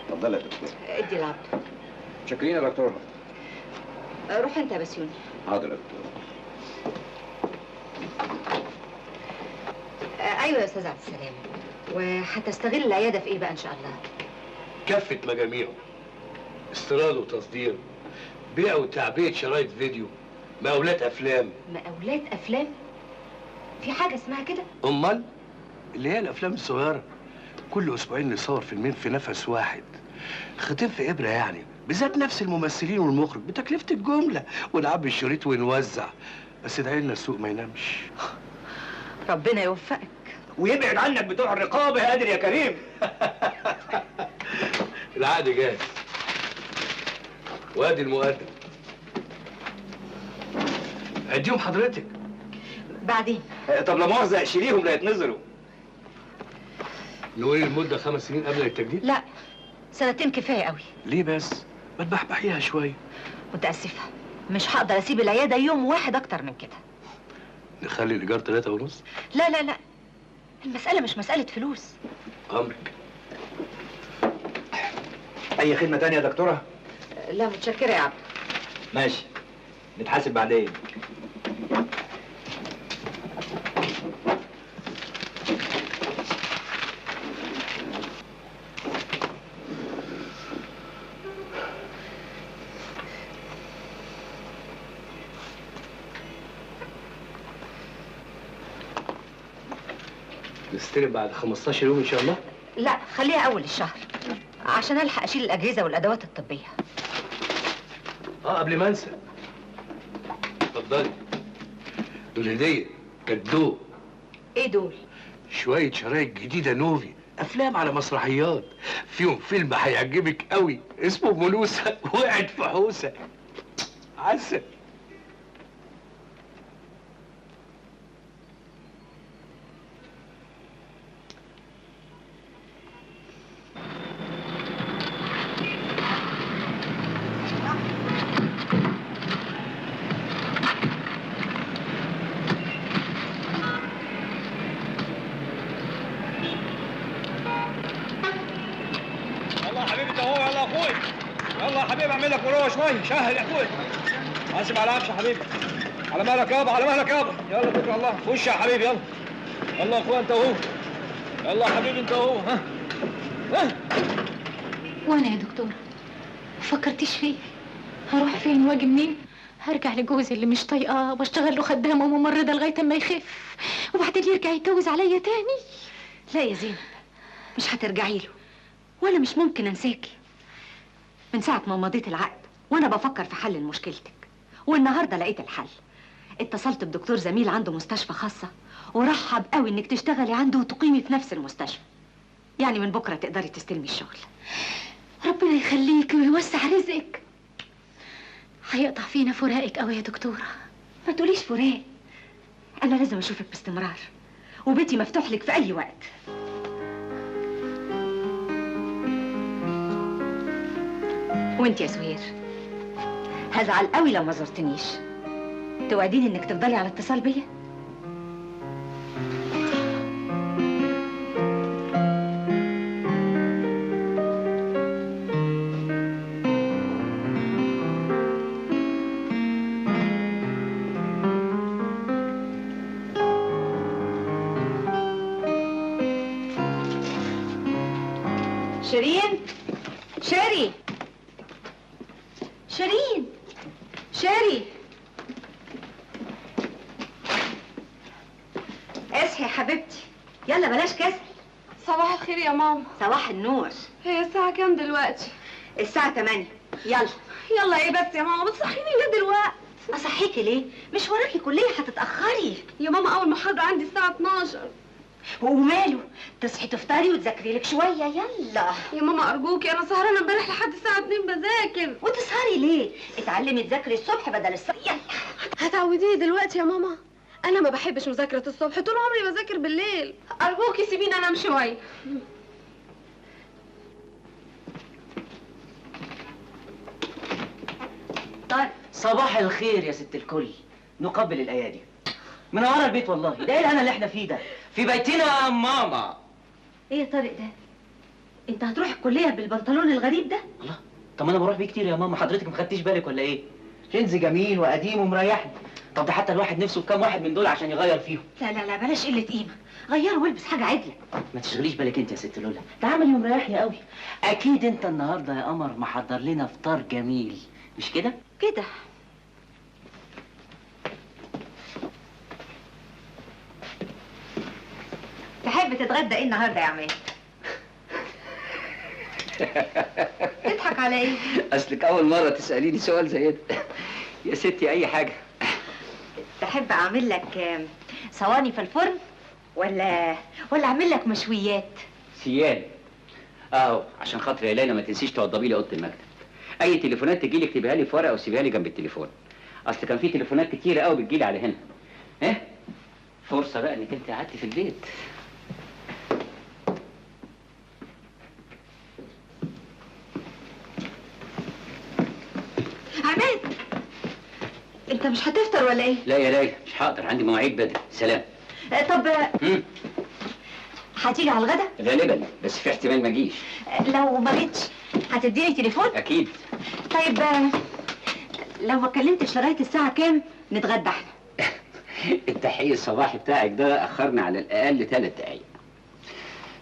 اتفضل يا دكتور. ادي العبد. شكرين يا دكتور. روح انت يا بسيوني. حاضر يا دكتور. ايوه يا استاذ عبد السلام، وهتستغل العيادة في ايه بقى ان شاء الله؟ كافة مجاميعه، استيراد وتصدير، بيع وتعبئه شرايط فيديو، مقاولات افلام. مقاولات افلام؟ في حاجة اسمها كده؟ امال اللي هي الافلام الصغيرة، كل اسبوعين نصور فيلمين في نفس واحد، خطيب في ابره يعني، بالذات نفس الممثلين والمخرج بتكلفه الجملة، ونعبي الشريط ونوزع. بس ادعي لنا السوق ما ينامش. ربنا يوفقك ويبعد عنك بتوع الرقابة يا قادر يا كريم. العقد جاهز وادي المقدم، اديهم حضرتك بعدين. طب لا مؤاخذة شيليهم لا يتنزلوا. نقول المدة 5 سنين قبل التجديد؟ لا، 2 سنين كفاية قوي. ليه بس؟ ما تبحبحيها شوية. متاسفه، مش هقدر اسيب العيادة يوم واحد اكتر من كده. نخلي الايجار 3.5؟ لا لا لا، المسالة مش مسالة فلوس. امرك. اي خدمة تانية يا دكتورة؟ لا متشكره يا عبد. ماشي، نتحاسب بعدين. نستلم بعد 15 يوم ان شاء الله؟ لا، خليها اول الشهر عشان الحق اشيل الاجهزة والادوات الطبية. قبل ما انسى، اتفضلي دول هديه كدو. ايه دول؟ شوية شرايط جديدة نوفي، افلام على مسرحيات، فيهم فيلم هيعجبك قوي اسمه ملوسه وقعت في حوسه. عسل. اخويا، يلا يا حبيبي اعمل لك مروه شوية، شهل يا اخويا. حاسب على العفش يا حبيبي. على مهلك يابا، على مهلك يابا، يلا اتكل على الله، خش يا حبيبي يلا. يلا يا اخويا انت وهو. يلا يا حبيبي انت وهو، ها ها. وانا يا دكتورة ما فكرتيش فيا؟ هروح فين واجي منين؟ هرجع لجوزي اللي مش طايقاه واشتغل له خدامه وممرضه لغاية اما يخف، وبعدين يرجع يتجوز عليا تاني. لا يا زينب، مش هترجعي له، وانا مش ممكن انساكي. من ساعة ما مضيت العقد وانا بفكر في حل لمشكلتك، والنهارده لقيت الحل. اتصلت بدكتور زميل عنده مستشفى خاصة، ورحب قوي انك تشتغلي عنده وتقيمي في نفس المستشفى. يعني من بكره تقدري تستلمي الشغل. ربنا يخليكي ويوسع رزقك. هيقطع فينا فراقك قوي يا دكتورة. ما تقوليش فراق، انا لازم اشوفك باستمرار، وبيتي مفتوح لك في اي وقت. وانت يا سهير هزعل قوي لو ما زرتنيش. توعديني انك تفضلي على اتصال بيا؟ شيرين، شيري، شيرين، شيري، اصحي يا حبيبتي، يلا بلاش كسل. صباح الخير يا ماما. صباح النور. هي الساعة كام دلوقتي؟ الساعة 8. يلا يلا. ايه بس يا ماما بتصحيني ليه دلوقتي؟ اصحيكي ليه؟ مش وراكي كلية هتتأخري يا ماما. أول محاضرة عندي الساعة 12. وماله؟ تصحي تفطري وتذاكري لك شوية. يلا يا ماما أرجوكي، أنا سهرانة امبارح لحد الساعة 2 بذاكر. وتسهري ليه؟ اتعلمي تذاكري الصبح بدل الصبح. يلا. هتعوديني دلوقتي يا ماما؟ أنا ما بحبش مذاكرة الصبح، طول عمري بذاكر بالليل. أرجوكي سيبيني أنام شوية. طيب صباح الخير يا ست الكل. نقبل الأيادي. منورة البيت والله. ده ايه الهنا اللي احنا فيه ده؟ في بيتنا يا ماما. ايه يا طارق ده؟ انت هتروح الكلية بالبنطلون الغريب ده؟ الله، طب ما انا بروح بيه كتير يا ماما، حضرتك ما خدتيش بالك ولا ايه؟ جينز جميل وقديم ومريحني. طب ده حتى الواحد نفسه في كام واحد من دول عشان يغير فيهم. لا لا لا، بلاش قلة قيمة، غيره والبس حاجة عدلة. ما تشغليش بالك انت يا ست لولا، ده عملي ومريحني قوي. اكيد انت النهارده يا قمر محضر لنا فطار جميل، مش كده؟ كده. تحب تتغدى ايه النهارده يا عماد؟ تضحك على ايه؟ اصلك اول مرة تساليني سؤال زي ده. يا ستي اي حاجة. تحب اعمل لك صواني في الفرن ولا اعمل لك مشويات؟ سيان اهو، عشان خاطر يا ليلى ما تنسيش توضبي لي اوضة المكتب. اي تليفونات تجيلي اكتبها لي في ورقة وسيبها لي جنب التليفون. اصل كان في تليفونات كتيرة قوي بتجيلي على هنا. ايه؟ فرصة بقى انك انت قعدتي في البيت. عماد، انت مش هتفطر ولا ايه؟ لا يا ليلى مش هقدر، عندي مواعيد بدري. سلام. طب هتيجي على الغدا؟ غالبا، بس في احتمال ما اجيش. لو ما جيتش هتديني تليفون؟ اكيد. طيب لو ما اتكلمتش لغاية الساعة كام نتغدى احنا؟ التحية الصباحي بتاعك ده اخرنا على الاقل 3 دقايق.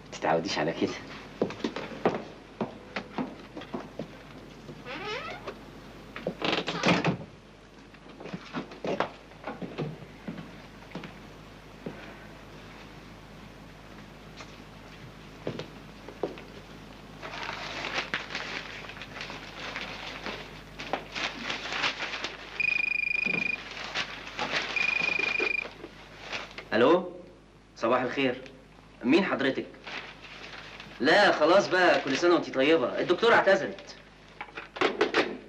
ما تتعوديش على كده. الو، صباح الخير. مين حضرتك؟ لا خلاص بقى، كل سنة وانتي طيبة، الدكتورة اعتذرت.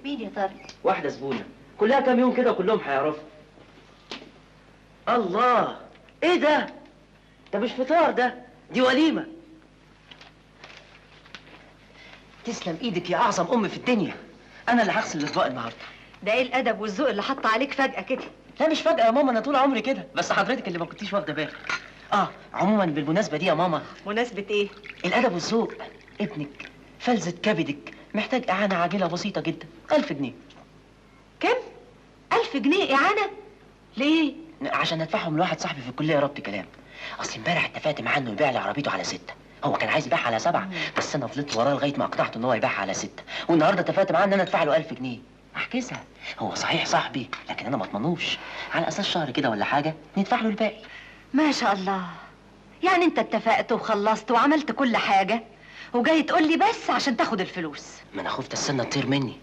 مين يا طارق؟ واحدة زبونه، كلها كام يوم كده وكلهم هيعرفوا. الله، ايه ده؟ ده مش فطار ده، دي وليمة. تسلم ايدك يا اعظم ام في الدنيا. انا اللي هغسل الاطباق النهارده. ده ايه الادب والذوق اللي حط عليك فجأة كده؟ لا مش فجأة يا ماما، أنا طول عمري كده، بس حضرتك اللي ما كنتيش واخدة بالك. عموما بالمناسبة دي يا ماما. مناسبة إيه؟ الأدب والذوق، ابنك فلذة كبدك محتاج اعانه عاجله بسيطة جدا، 1000 جنيه. كم؟ 1000 جنيه اعانه؟ ليه؟ عشان ادفعهم لواحد صاحبي في الكلية ربط كلام. اصل امبارح اتفقت معاه انه يبيع لي عربيته على 6، هو كان عايز يبيعها على 7، بس انا فضلت وراه لغاية ما اقنعته ان هو يبيعها على 6، والنهارده اتفقت معاه ان انا ادفع له 1000 جنيه. احجزها، هو صحيح صاحبي لكن انا ما اضمنوش، على اساس شهر كده ولا حاجة ندفع له الباقي. ما شاء الله، يعني انت اتفقت وخلصت وعملت كل حاجة وجاي تقول لي بس عشان تاخد الفلوس؟ ما انا خفت السنة تطير مني.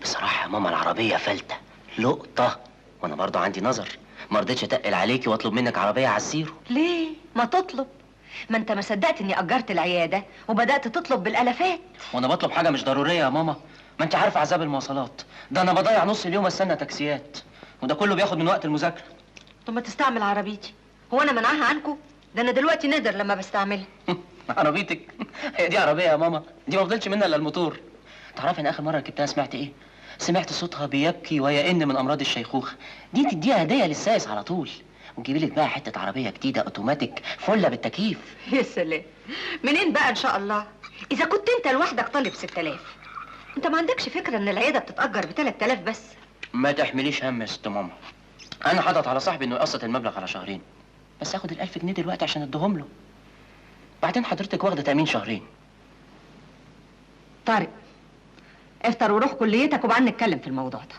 بصراحة يا ماما العربية فلته لقطة، وانا برضه عندي نظر، ما رضيتش اتقل عليكي واطلب منك عربية على الزيرو. ليه؟ ما تطلب، ما انت ما صدقت اني اجرت العيادة وبدات تطلب بالالافات. وانا بطلب حاجة مش ضرورية يا ماما؟ ما انت عارفه عذاب المواصلات، ده انا بضيع نص اليوم استنى تاكسيات، وده كله بياخد من وقت المذاكرة. طب ما تستعمل عربيتي، هو انا منعها عنكم؟ ده انا دلوقتي نادر لما بستعملها. عربيتك؟ هي دي عربية يا ماما؟ دي ما فضلش منها الا الموتور. تعرفي انا اخر مرة ركبتها سمعت ايه؟ سمعت صوتها بيبكي ويئن من امراض الشيخوخة. دي تديها هديه للسايس على طول، وتجيبي لك بقى حتة عربية جديدة اوتوماتيك فله بالتكييف. يا سلام، منين بقى ان شاء الله؟ اذا كنت انت لوحدك طالب 6000، انت ما عندكش فكرة ان العيادة بتتاجر ب 3000 بس؟ ما تحمليش هم يا ست ماما، انا حاطط على صاحبي انه يقسط المبلغ على شهرين، بس اخد ال1000 جنيه دلوقتي عشان اديهم له. بعدين حضرتك واخده تامين شهرين. طارق، افطر وروح كليتك وبعدين نتكلم في الموضوع ده.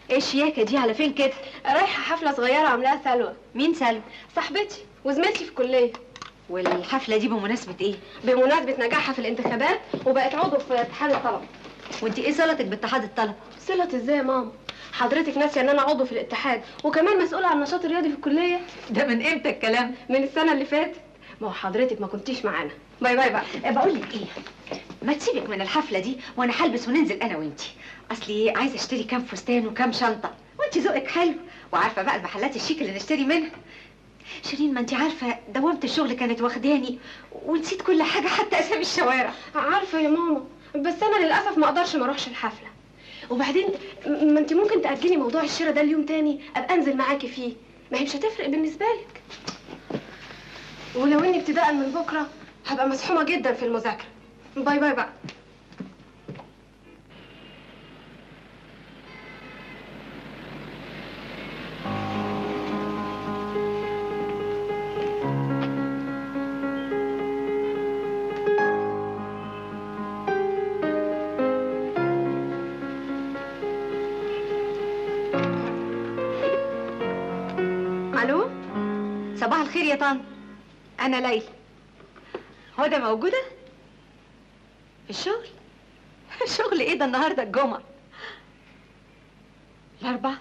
ايه الشياكه دي؟ على فين كده؟ رايحة حفلة صغيرة عاملاها سلوى. مين سلوى؟ صاحبتي وزميلتي في الكلية. والحفله دي بمناسبة ايه؟ بمناسبة نجاحها في الانتخابات وبقت عضو في اتحاد الطلبة. وانت ايه صلتك باتحاد الطلبة؟ صلتي ازاي يا ماما؟ حضرتك ناسيه ان انا عضو في الاتحاد وكمان مسؤولة عن النشاط الرياضي في الكلية؟ ده من امتى الكلام؟ من السنة اللي فاتت. ما هو حضرتك ما كنتيش معانا. bye bye بقى. بقول لك ايه، ما تسيبك من الحفلة دي وانا هلبس وننزل انا وانتي. اصلي عايزه اشتري كام فستان وكام شنطه، وانتي ذوقك حلو وعارفه بقى المحلات الشيك اللي نشتري منها. شيرين ما انتي عارفه دوامه الشغل كانت واخداني ونسيت كل حاجة حتى اسامي الشوارع. عارفه يا ماما، بس انا للاسف ما اقدرش ما اروحش الحفلة. وبعدين ما انتي ممكن تاجلي موضوع الشراء ده اليوم تاني ابقى انزل معاكي فيه، ما هي مش هتفرق بالنسبة لك. ولو اني ابتداء من بكره هبقى مسحومه جدا في المذاكرة. bye bye بقى. الو، صباح الخير يا طنط. انا ليلى. هدى موجودة؟ في الشغل؟ الشغل ايه ده النهارده الجمعة؟ الأربعاء؟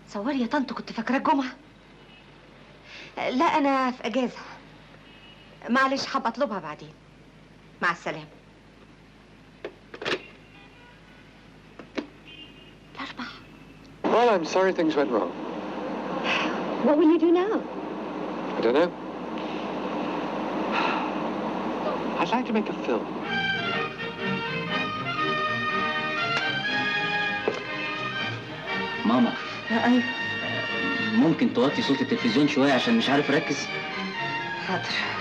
صوري يا طنط كنت فاكراه الجمعة. لا أنا في أجازة، معلش حابة أطلبها بعدين. مع السلامة. الأربعاء. Well, I'm sorry things went wrong. What will you do now? I don't know. I'd like to make a film. ماما. ايوه. ممكن توطي صوت التلفزيون شوية عشان مش عارف اركز؟ حاضر.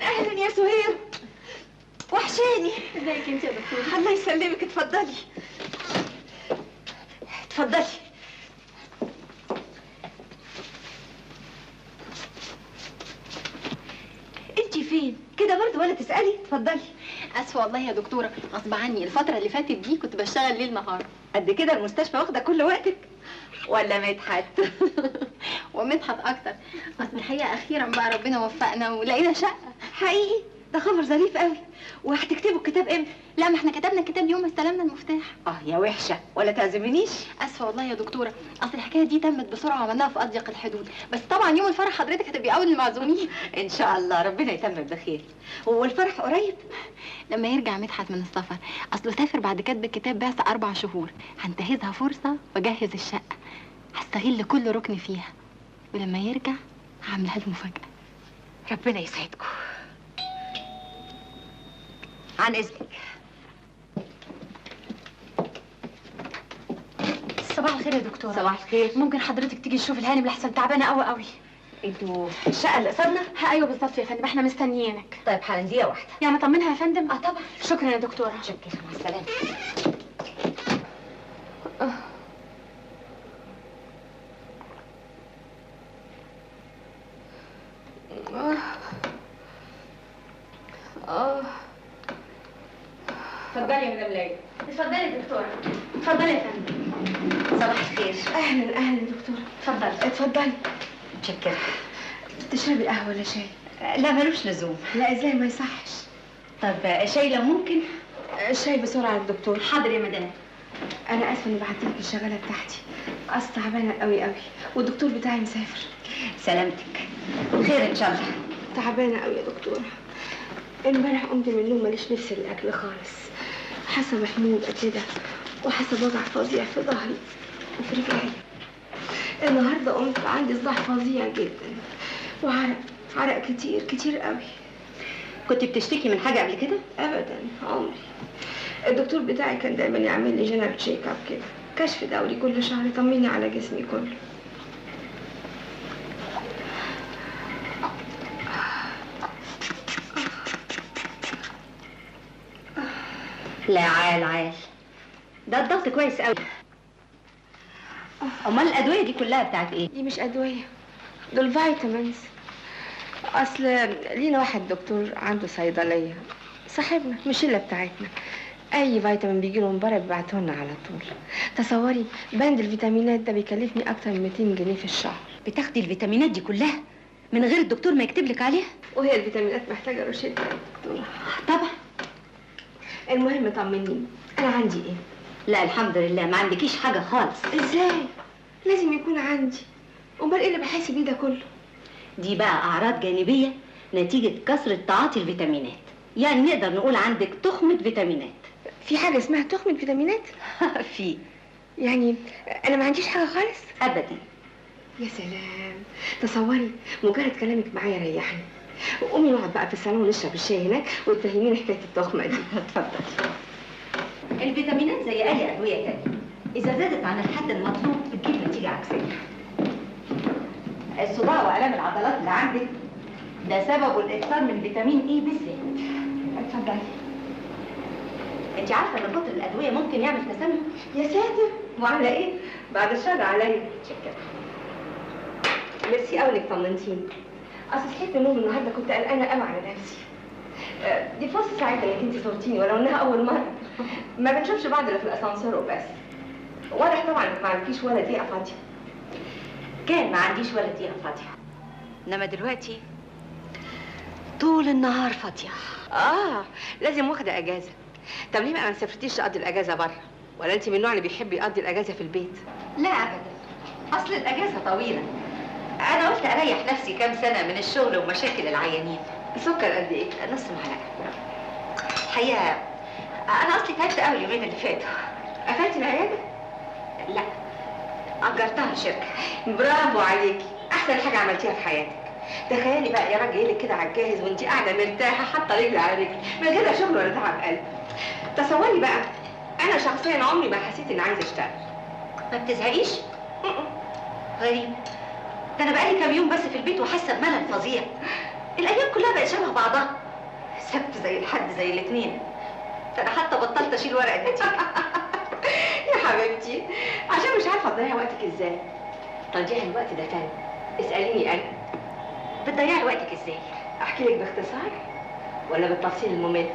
اهلا يا سهير، وحشاني. ازيك انت يا دكتورة؟ الله يسلمك. اتفضلي اتفضلي. انت فين كده برضه ولا تسألي؟ اتفضلي. اسفه والله يا دكتورة، غصب عني الفترة اللي فاتت دي كنت بشتغل ليل نهار. قد كده المستشفى واخده كل وقتك ولا مدحت؟ ومدحت اكتر. اصل الحقيقة اخيرا بقى ربنا وفقنا ولقينا شقه. حقيقي؟ ده خبر ظريف قوي. وهتكتبوا الكتاب امتى؟ لا ما احنا كتبنا الكتاب يوم ما استلمنا المفتاح. اه يا وحشة، ولا تعزمنيش؟ اسفه والله يا دكتورة، اصل الحكاية دي تمت بسرعة وعملناها في اضيق الحدود، بس طبعا يوم الفرح حضرتك هتبقي اول المعزومين. ان شاء الله ربنا يتمم بخير. والفرح قريب؟ لما يرجع مدحت من السفر، اصله سافر بعد كتب الكتاب بعثه 4 شهور، هنتهزها فرصة واجهز الشقة، هستغل كل ركن فيها، ولما يرجع هعملها له مفاجاة. ربنا يسعدكم. عن اذنك. صباح الخير يا دكتورة. صباح الخير. ممكن حضرتك تيجي تشوف الهانم لحسن تعبانة قوي قوي. انتوا الشقة اللي قصادنا؟ ايوه بالظبط يا فندم، احنا مستنيينك. طيب حالا، دقيقة واحدة. يعني اطمنها يا فندم؟ اه طبعا. شكرا يا دكتورة. شكرا، مع السلامة. اتفضلي يا مدام ليلى. اتفضلي يا دكتورة. اتفضلي يا فندم. صباح الخير. اهلا اهلا دكتورة. اتفضلي. اتفضلي. متشكرة. تشربي قهوة ولا شاي؟ لا ملوش لزوم. لا ازاي ما يصحش. طب شاي لو ممكن؟ شاي بسرعة يا دكتور. حاضر يا مدام. أنا آسفة إني بعتلك الشغالة بتاعتي، أصل تعبانة قوي قوي والدكتور بتاعي مسافر. سلامتك. خير إن شاء الله. تعبانة قوي يا دكتورة. امبارح قمت من النوم ماليش نفس للأكل خالص، حاسة بحموضة كده وحاسة بوجع فظيع في ظهري وفي رجلي. النهارده قمت عندي صداع فظيع جدا وعرق، عرق كتير كتير قوي. كنت بتشتكي من حاجة قبل كده؟ أبدا عمري. الدكتور بتاعي كان دايما يعمل لي general check up كده، كشف دوري كل شهر يطمني على جسمي كله. لا عال عال، ده الضغط كويس قوي. امال الادوية دي كلها بتاعت ايه؟ دي مش ادوية، دول vitamins. اصل لينا واحد دكتور عنده صيدلية صاحبنا، مش الشلة بتاعتنا، اي فيتامين بيجي له من بره بيبعته لنا على طول. تصوري بند الفيتامينات ده بيكلفني اكتر من 200 جنيه في الشهر. بتاخدي الفيتامينات دي كلها من غير الدكتور ما يكتب لك عليها؟ وهي الفيتامينات محتاجه روشته يا دكتورة؟ طبعا. المهم طمنيني، انا عندي ايه؟ لا الحمد لله ما عندكيش حاجة خالص. ازاي؟ لازم يكون عندي، امال ايه اللي بحس بيه ده كله؟ دي بقى اعراض جانبيه نتيجة كثرة تعاطي الفيتامينات، يعني نقدر نقول عندك تخمة فيتامينات. في حاجة اسمها تخمة فيتامينات؟ في. يعني انا ما عنديش حاجة خالص؟ ابدا. يا سلام، تصوري مجرد كلامك معايا ريحني. وقومي نقعد بقى في الصالون ونشرب الشاي هناك وتفهميني حكاية التخمة دي. اتفضلي. الفيتامينات زي اي ادوية تانية، اذا زادت عن الحد المطلوب بتجيب نتيجة عكسية. الصداع والام العضلات اللي عندك ده سببه الاكثار من فيتامين اي بالذات. اتفضلي. انت عارفه ان كتر الادوية ممكن يعمل تسمم؟ يا ساتر، وعامله ايه؟ بعد الشر عليا. شكرا. ميرسي قوي انك طمنتيني. اصل صحيت من النوم النهارده كنت قلقانة قوي على نفسي. دي فرصة سعيدة انك انت زرتيني ولو انها اول مرة. ما بنشوفش بعض الا في الاسانسير وبس. واضح طبعا انك ما عندكيش ولا دقيقة فاضية. كان ما عنديش ولا دقيقة فاضية، انما دلوقتي طول النهار فاضية. اه لازم واخده اجازه. طب ليه ما سافرتيش تقضي الاجازة بره؟ ولا انت من النوع اللي بيحب يقضي الاجازة في البيت؟ لا ابدا، اصل الاجازة طويلة. انا قلت اريح نفسي كام سنة من الشغل ومشاكل العيانين. سكر قد ايه؟ نص معلقه. الحقيقة انا اصلي تعبت قوي اليومين اللي فاتوا. قفلتي العيادة؟ لا، اجرتها شركة. برافو عليكي، احسن حاجة عملتيها في حياتك. تخيلي بقى يا راجل جايلك كده على الجاهز وانت قاعدة مرتاحة حاطه رجل على رجل من غير لا شغل ولا تعب قلب. تصوري بقى انا شخصيا عمري ما حسيت اني عايزه اشتغل. ما بتزهقيش؟ غريب، ده انا بقالي كام يوم بس في البيت وحاسه بملل فظيع. الايام كلها بقت شبه بعضها، سبت زي الحد زي الاثنين. ده انا حتى بطلت اشيل ورق النتيجة. يا حبيبتي، عشان مش عارفه تضيعي وقتك ازاي. تضييع الوقت ده فن، اساليني انا. بتضيعي وقتك ازاي؟ احكي لك باختصار ولا بالتفصيل الممل؟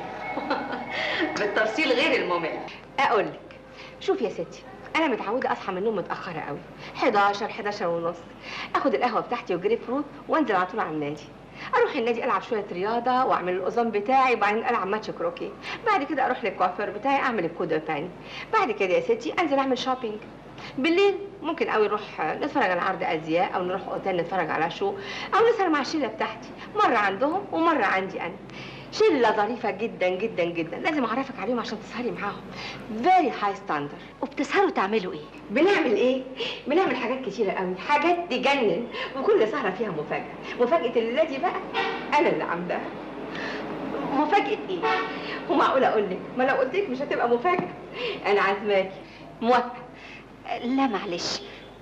بالتفصيل غير الممل. اقول لك، شوفي يا ستي، انا متعوده اصحى من النوم متاخرة قوي، 11 11 ونص، اخد القهوة بتاعتي وجريب فروت وانزل على طول على النادي. اروح النادي العب شوية رياضة واعمل الاوزون بتاعي، وبعدين العب ماتش كروكيه، بعد كده اروح للكوافير بتاعي اعمل ال queue de pagne، بعد كده يا ستي انزل اعمل shopping. بالليل ممكن قوي نروح نتفرج على عرض ازياء، او نروح اوتيل نتفرج على show، او نسهر مع الشلة بتاعتي، مرة عندهم ومرة عندي انا. شله ظريفة جدا جدا جدا، لازم اعرفك عليهم عشان تسهري معاهم. very high standard. وبتسهروا تعملوا ايه؟ بنعمل ايه؟ بنعمل حاجات كتيرة قوي، حاجات تجنن، وكل سهره فيها مفاجاة. مفاجاة الليلة دي بقى انا اللي عاملاها. مفاجاة ايه؟ ومعقوله اقول لك؟ ما لو قلت لك مش هتبقى مفاجاة. انا عازماكي. موافقة؟ لا معلش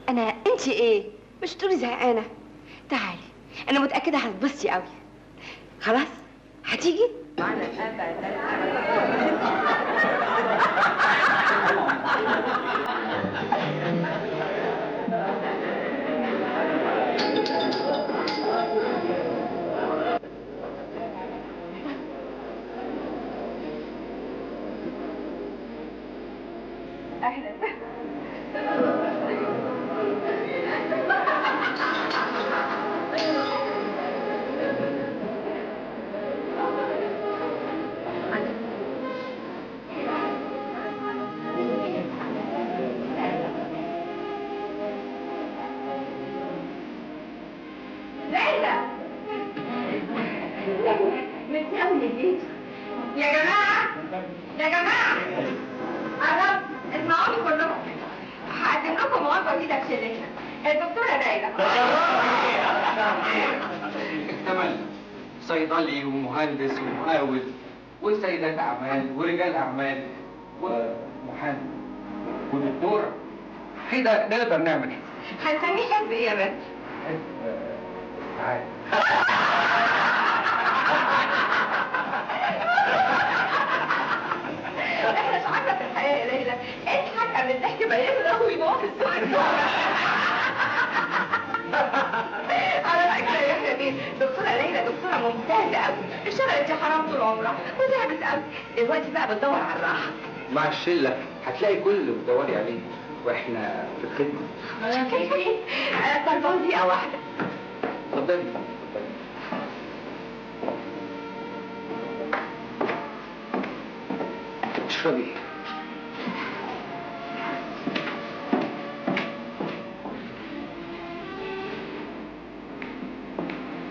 انا. انت ايه؟ مش تقولي زهقانه؟ تعالي، انا متاكدة هتتبسطي قوي. خلاص هتيجي؟ معنا اهلا. يا جماعة يا جماعة قربت، اسمعوني كلكم، هقدم لكم عضوة جديدة في شلتنا، الدكتورة ليلى. اكتمل صيدلي ومهندس ومقاول وسيدات أعمال ورجال أعمال ومحامي ودكتورة. كده نقدر نعمل حزب. هنسميه حزب إيه يا بنت؟ حزب تعالى. احنا شعارنا في الحياة يا ليلى اضحك قبل الضحك ما يغلى ويبقى في السوق. على فكرة يا يحيى بيه، دكتورة ليلى دكتورة ممتازة قوي، اشتغلت يا حرام طول عمرها وتعبت قوي، دلوقتي بقى بتدور على الراحة. مع الشلة هتلاقي كل اللي بتدوري عليه، واحنا في الخدمة. طالبة دقيقة واحدة. اتفضلي. اشربي.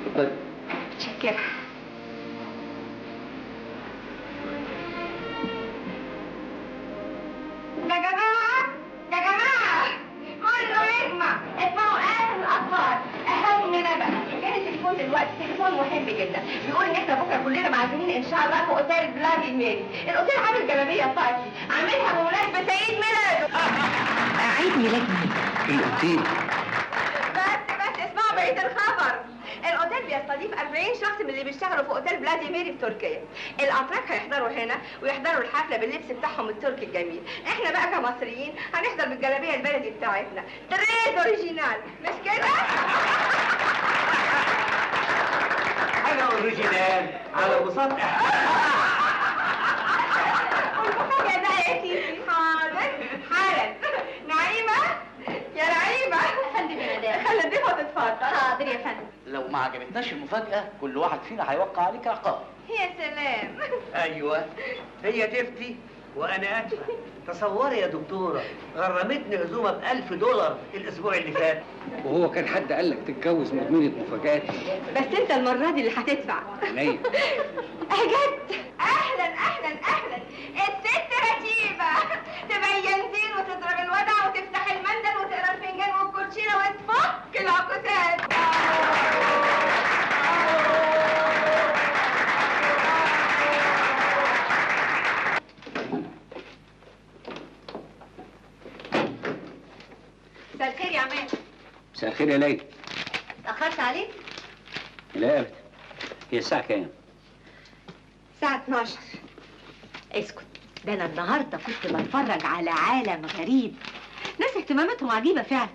اتفضلي. متشكرة. يا جماعة يا جماعة كله يجمع، اسمعوا آخر الأخبار، أهم نبأ. جالي تليفون دلوقتي، تليفون مهم جدا، بيقول إن إحنا بكرة كلنا معزومين إن شاء الله في أوتيل بلادي ميري. الأوتيل عامل جلابية party، عاملها بمناسبة عيد ميلاده. عيد ميلاد مين؟ الأوتيل. بس اسمعوا بقية الخبر. الاوتيل بيستضيف 40 شخص من اللي بيشتغلوا في اوتيل بلادي ميري في تركيا. الاتراك هيحضروا هنا ويحضروا الحفلة باللبس بتاعهم التركي الجميل. احنا بقى كمصريين هنحضر بالجلابيه البلدي بتاعتنا، très original، مش كده؟ انا original على بساط. والمفاجاه بقى يا سيدي، حاضر حالا. نعيمه يا نعيمه. يا فندم يا مدام. خلي الضيفه تتفضل. حاضر يا فندم. لو ما عجبتناش المفاجأة كل واحد فينا هيوقع عليك عقاب. يا سلام. ايوه هي تفتي وانا ادفع. تصوري يا دكتورة، غرمتني عزومة ب$1000 الاسبوع اللي فات. وهو كان حد قال لك تتجوز مدمنه مفاجآت؟ بس انت المرة دي اللي هتدفع. عينيا. اجت. اهلا اهلا اهلا، الست رتيبه تبين زين وتضرب الودع وتفتح المندل وتقرا الفنجان والكوتشينه وتفك العكوسات. مساء الخير يا عماد. مساء الخير يا ليلى. اتأخرت عليك؟ لا أبدا. هي الساعة كام؟ الساعة 12. اسكت، ده أنا النهاردة كنت بتفرج على عالم غريب، ناس اهتماماتهم عجيبة فعلا.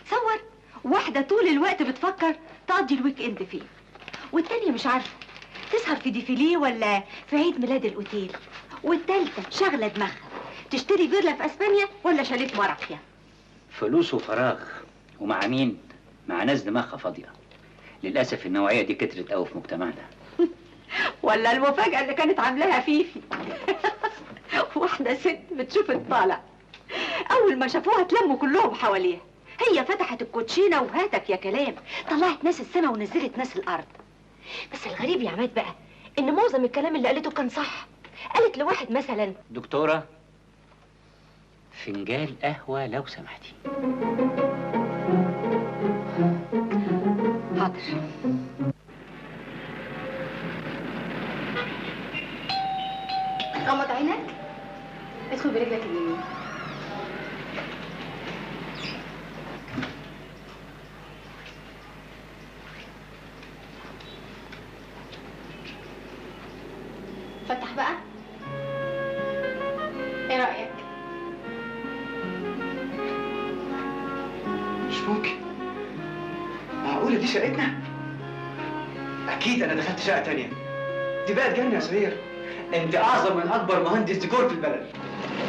تصور واحدة طول الوقت بتفكر تقضي ال weekend فين، والتانية مش عارفة تسهر في défilé ولا في عيد ميلاد الأوتيل، والتالتة شغلة دماغها تشتري فيلا في أسبانيا ولا شاليه في مراقيا. فلوس وفراغ، ومع مين؟ مع ناس دماغها فاضية. للاسف النوعية دي كترت قوي في مجتمعنا. ولا المفاجاة اللي كانت عاملاها فيفي. واحدة ست بتشوف الطالع، اول ما شافوها اتلموا كلهم حواليها. هي فتحت الكوتشينه وهاتك يا كلام، طلعت ناس السما ونزلت ناس الارض. بس الغريب يا عماد بقى ان معظم الكلام اللي قالته كان صح. قالت لواحد مثلا: دكتورة، فنجان قهوة لو سمحتي. حاضر. غمض عينك، ادخل برجلك اليمين. فتح بقى. ايه رأيك؟ مش ممكن، معقولة دي شقتنا؟ أكيد أنا دخلت شقة تانية. دي بقت جنة يا سمير، أنت أعظم من أكبر مهندس ديكور في البلد.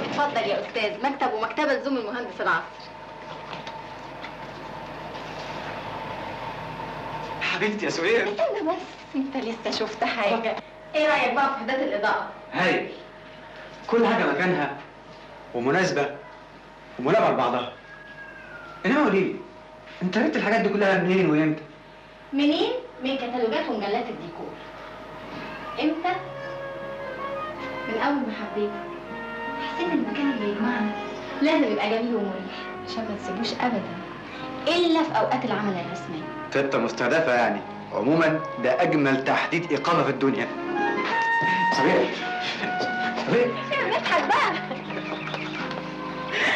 اتفضل يا أستاذ، مكتب ومكتبة لزوم المهندس العصر. حبيبتي يا سمير. استنى بس، أنت لسه شفت حاجة. ايه رأيك بقى في وحدات الإضاءة؟ هايل، كل حاجة مكانها ومناسبة وملائمة لبعضها. إنما قوليلي، أنت عرفت الحاجات دي كلها منين وإمتى؟ منين؟ من كتالوجات ومجلات الديكور. إمتى؟ من أول ما حبيتك حسيت إن المكان اللي يجمعنا لازم يبقى جميل ومريح عشان ما تسيبوش أبدا إلا في أوقات العمل الرسمية. خطة مستهدفة يعني. عموما ده أجمل تحديد إقامة في الدنيا. سمير، سمير، نضحك بقى.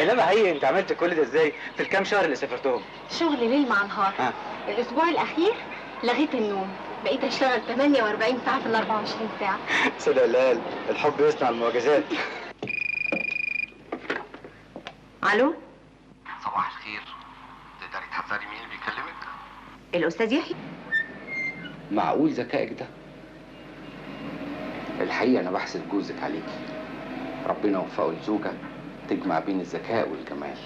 انما حقيقي انت عملت كل ده ازاي في الكام شهر اللي سافرتهم؟ شغل ليل مع نهار. الاسبوع الاخير لغيت النوم، بقيت اشتغل 48 ساعة في ال 24 ساعة. صدق الليل، الحب يصنع المعجزات. الو، صباح الخير. تقدري تحذري مين اللي بيكلمك؟ الاستاذ يحيى. معقول ذكائك ده؟ الحقيقة أنا بحسد جوزك عليكي، ربنا وفقه لزوجة تجمع بين الذكاء والجمال.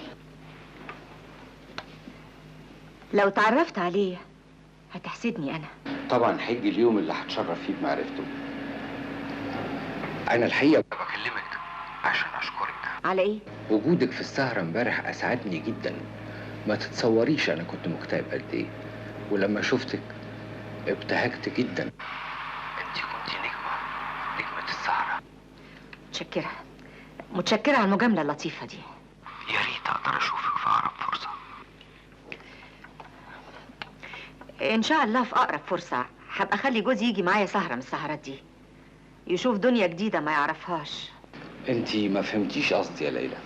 لو تعرفت عليه هتحسدني أنا. طبعا هيجي اليوم اللي هتشرف فيه بمعرفته. أنا الحقيقة بكلمك عشان أشكرك. على إيه؟ وجودك في السهرة امبارح أسعدني جدا، ما تتصوريش أنا كنت مكتئب قد إيه، ولما شفتك ابتهجت جدا. انت كنت نجمة، نجمة السهرة. متشكرة، متشكرة على المجاملة اللطيفة دي. يا ريت اقدر اشوفك في اقرب فرصة. ان شاء الله في اقرب فرصة هبقى اخلي جوزي يجي معايا سهرة من السهرات دي، يشوف دنيا جديدة ما يعرفهاش. انت ما فهمتيش قصدي يا ليلى.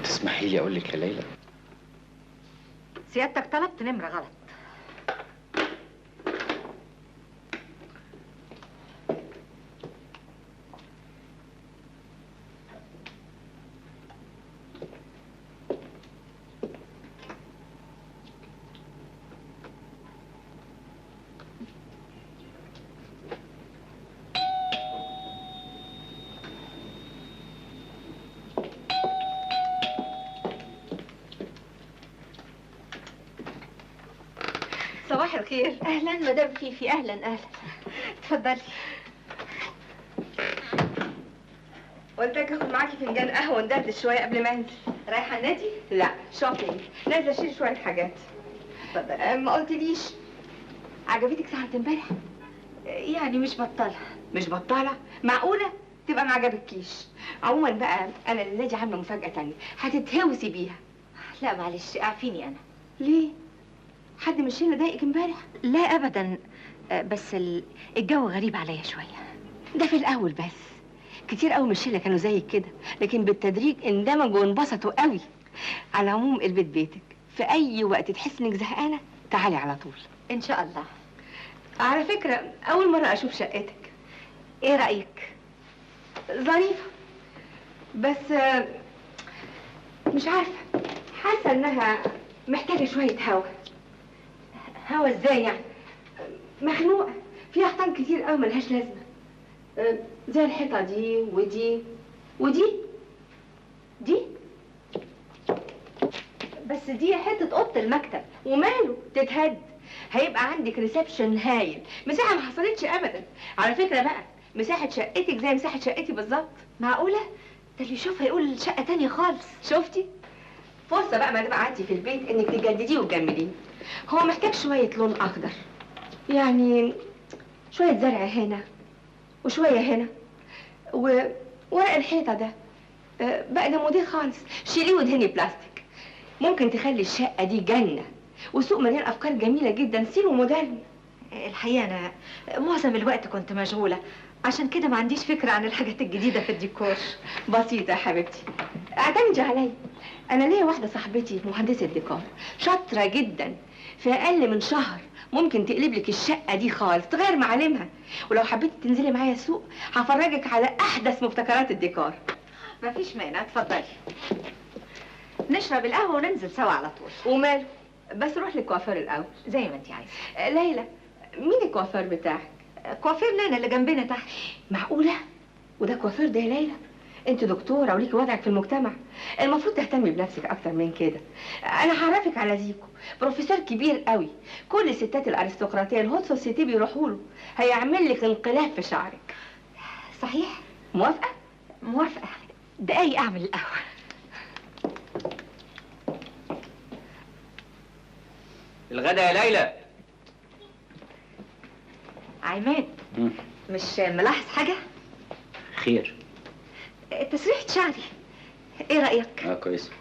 تسمحي لي اقول لك يا ليلى؟ سيادتك طلبت نمرة غلط. صباح الخير. اهلا مدام فيفي. اهلا اهلا، اتفضلي. قلت لك اخد معاكي فنجان قهوة وندردش شوية قبل ما انزل. رايحة النادي؟ لا، shopping، نازله اشتري شوية حاجات. اتفضلي. ما قلتليش عجبتك سهره امبارح؟ يعني مش بطاله. مش بطاله؟ معقولة تبقى ما عجبتكيش؟ عموما بقى انا النادي عامله مفاجاة تانية هتتهوسي بيها. لا معلش، اعفيني انا. ليه؟ حد من الشلة ضايقك امبارح؟ لا ابدا، بس الجو غريب عليا شوية. ده في الاول بس، كتير قوي من الشلة كانوا زيك كده، لكن بالتدريج اندمجوا وانبسطوا قوي. على العموم البيت بيتك، في اي وقت تحس انك زهقانه تعالي على طول. ان شاء الله. على فكرة اول مرة اشوف شقتك. ايه رايك؟ ظريفة، بس مش عارفه، حاسه انها محتاجه شوية هوا. هوا ازاي يعني؟ مخنوقه، فيها حيطان كتير قوي ملهاش لازمه، زي الحيطة دي ودي ودي دي. بس بس دي حتة اوضة المكتب. وماله، تتهد، هيبقى عندك reception هايل، مساحة ما حصلتش ابدا. على فكرة بقى مساحة شقتك زي مساحة شقتي بالظبط. معقولة؟ ده اللي يشوفها يقول شقه تانية خالص. شفتي؟ فرصة بقى ما دام قعدتي في البيت انك تجدديه وتجمليه. هو محتاج شوية لون اخضر، يعني شوية زرع هنا وشوية هنا، وورق الحيطة ده بقى ده موديل خالص، شيليه وادهني بلاستيك. ممكن تخلي الشقة دي جنة، وسوق مليان افكار جميلة جدا، style و modern. الحقيقة انا معظم الوقت كنت مشغولة، عشان كده ما عنديش فكرة عن الحاجات الجديدة في الديكور. بسيطة يا حبيبتي، اعتمدي عليا. انا ليا واحدة صاحبتي مهندسه ديكور شاطرة جدا، في اقل من شهر ممكن تقلب لك الشقة دي خالص، تغير معالمها. ولو حبيتي تنزلي معايا السوق هفرجك على احدث مبتكرات الديكور. مفيش مانع، اتفضلي نشرب القهوة وننزل سوا على طول. وماله، بس روح للكوافير الاول. زي ما انت عايزه. ليلى، مين الكوافير بتاعك؟ كوافير نانا اللي جنبنا تحت. معقولة؟ وده كوافير ده يا ليلى؟ انت دكتورة وليكي وضعك في المجتمع، المفروض تهتمي بنفسك اكتر من كده. انا هعرفك على زيكو، بروفيسور كبير قوي، كل الستات الارستقراطيه ال haute société بيروحوا له، هيعمل لك انقلاب في شعرك. صحيح؟ موافقة؟ موافقة. دقايق اعمل القهوة. الغدا يا ليلى. عماد، مش ملاحظ حاجة؟ خير؟ تسريحة شعري، ايه رأيك؟ كويس.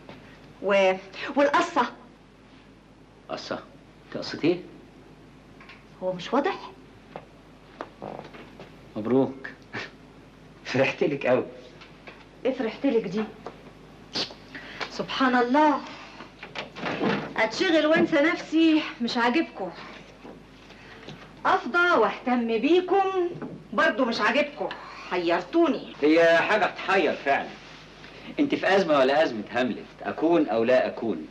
والقصة؟ قصة؟ انت قصة ايه؟ هو مش واضح؟ مبروك. فرحت لك قوي. ايه فرحت لك دي؟ سبحان الله، اتشغل وانسى نفسي مش عاجبكم، افضى واهتم بيكم برضو مش عاجبكم، حيرتوني. هي حاجة تحير فعلا. انت في أزمة ولا أزمة هاملت، أكون أو لا أكون.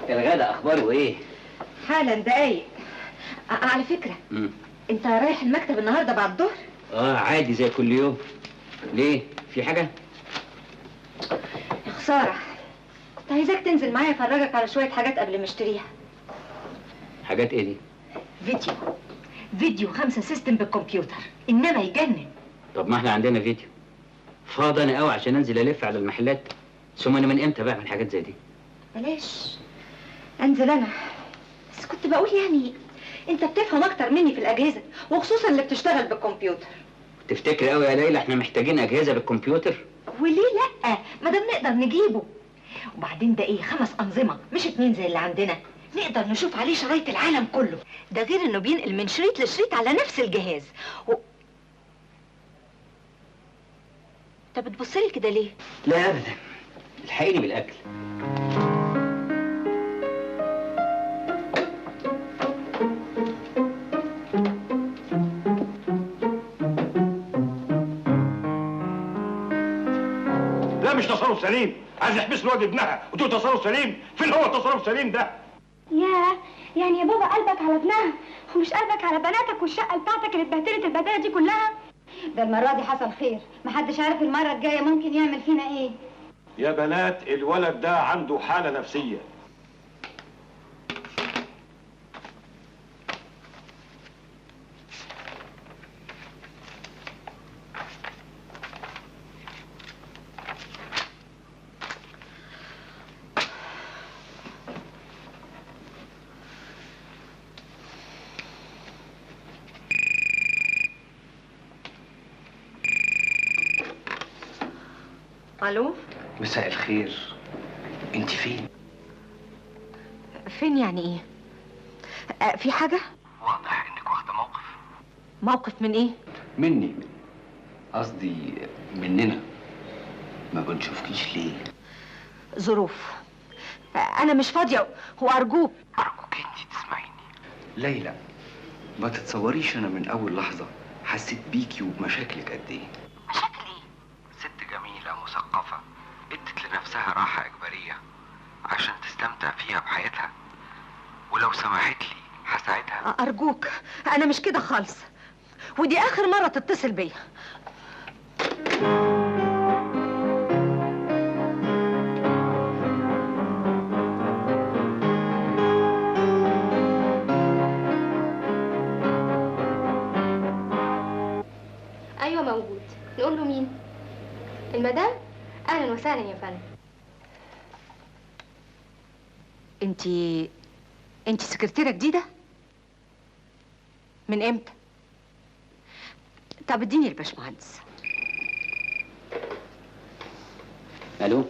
الغدا أخباره إيه؟ حالا دقايق. على فكرة أنت رايح المكتب النهاردة بعد الظهر؟ عادي زي كل يوم. ليه؟ في حاجة؟ يا خسارة، كنت عايزاك تنزل معايا أفرجك على شوية حاجات قبل ما اشتريها. حاجات إيه دي؟ فيديو 5 system بالكمبيوتر، انما يجنن. طب ما احنا عندنا فيديو. فاضي انا قوي عشان انزل الف على المحلات، ثم انا من امتى بعمل حاجات زي دي؟ بلاش انزل انا، بس كنت بقول يعني انت بتفهم اكتر مني في الاجهزة، وخصوصا اللي بتشتغل بالكمبيوتر. تفتكر قوي يا ليلى احنا محتاجين اجهزة بالكمبيوتر؟ وليه لا؟ ما دام نقدر نجيبه. وبعدين ده ايه، 5 انظمة مش 2 زي اللي عندنا، نقدر نشوف عليه شرايط العالم كله، ده غير انه بينقل من شريط لشريط على نفس الجهاز. انت بتبصلي كده ليه؟ لا ابدا، الحقيني بالاكل. لا مش تصرف سليم، عايز يحبس الواد ابنها وتقول تصرف سليم؟ فين هو التصرف السليم ده؟ ياه، يعني يا بابا قلبك على ابنها ومش قلبك على بناتك والشقه بتاعتك اللي اتبهدلت البهدله دي كلها؟ ده المرة دي حصل خير، محدش عارف المرة الجاية ممكن يعمل فينا ايه. يا بنات الولد ده عنده حاله نفسية. الو، مساء الخير. انت فين؟ فين يعني ايه؟ في حاجة؟ واضح انك واخدة موقف. موقف من ايه؟ مني، قصدي مننا. ما بنشوفكيش ليه؟ ظروف، انا مش فاضية وارجوك. ارجوك انت تسمعيني. ليلى، ما تتصوريش انا من اول لحظة حسيت بيكي وبمشاكلك قد ايه. مشاكل ايه؟ ست جميلة مثقفة ادت لنفسها راحة إجبارية عشان تستمتع فيها بحياتها، ولو سمحت لي هساعدها. أرجوك، أنا مش كده خالص، ودي آخر مرة تتصل بيا. وسهلا يا فندم. انتي سكرتيرة جديدة؟ من امتى؟ طب اديني الباشمهندس. الو.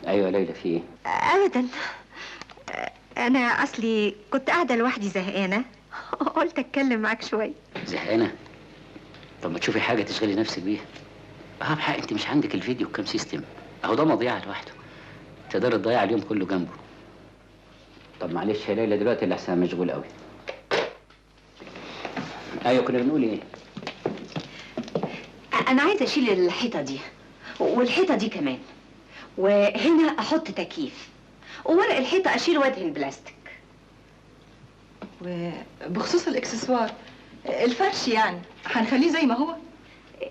ايوه ليلى، في ايه؟ ابدا، انا اصلي كنت قاعدة لوحدي زهقانه، قلت اتكلم معاك شوية. زهقانه؟ طب ما تشوفي حاجة تشغلي نفسك بيها. بحق انت مش عندك الفيديو cam system؟ اهو ده مضيعة لوحده، تقدري تضيع اليوم كله جنبه. طب معلش يا ليلى دلوقتي اللي احسن مشغول قوي. ايوه كنا بنقول ايه؟ انا عايزه اشيل الحيطة دي والحيطه دي كمان، وهنا احط تكييف، وورق الحيطة اشيل وادهن بلاستيك. وبخصوص الاكسسوار الفرش يعني هنخليه زي ما هو؟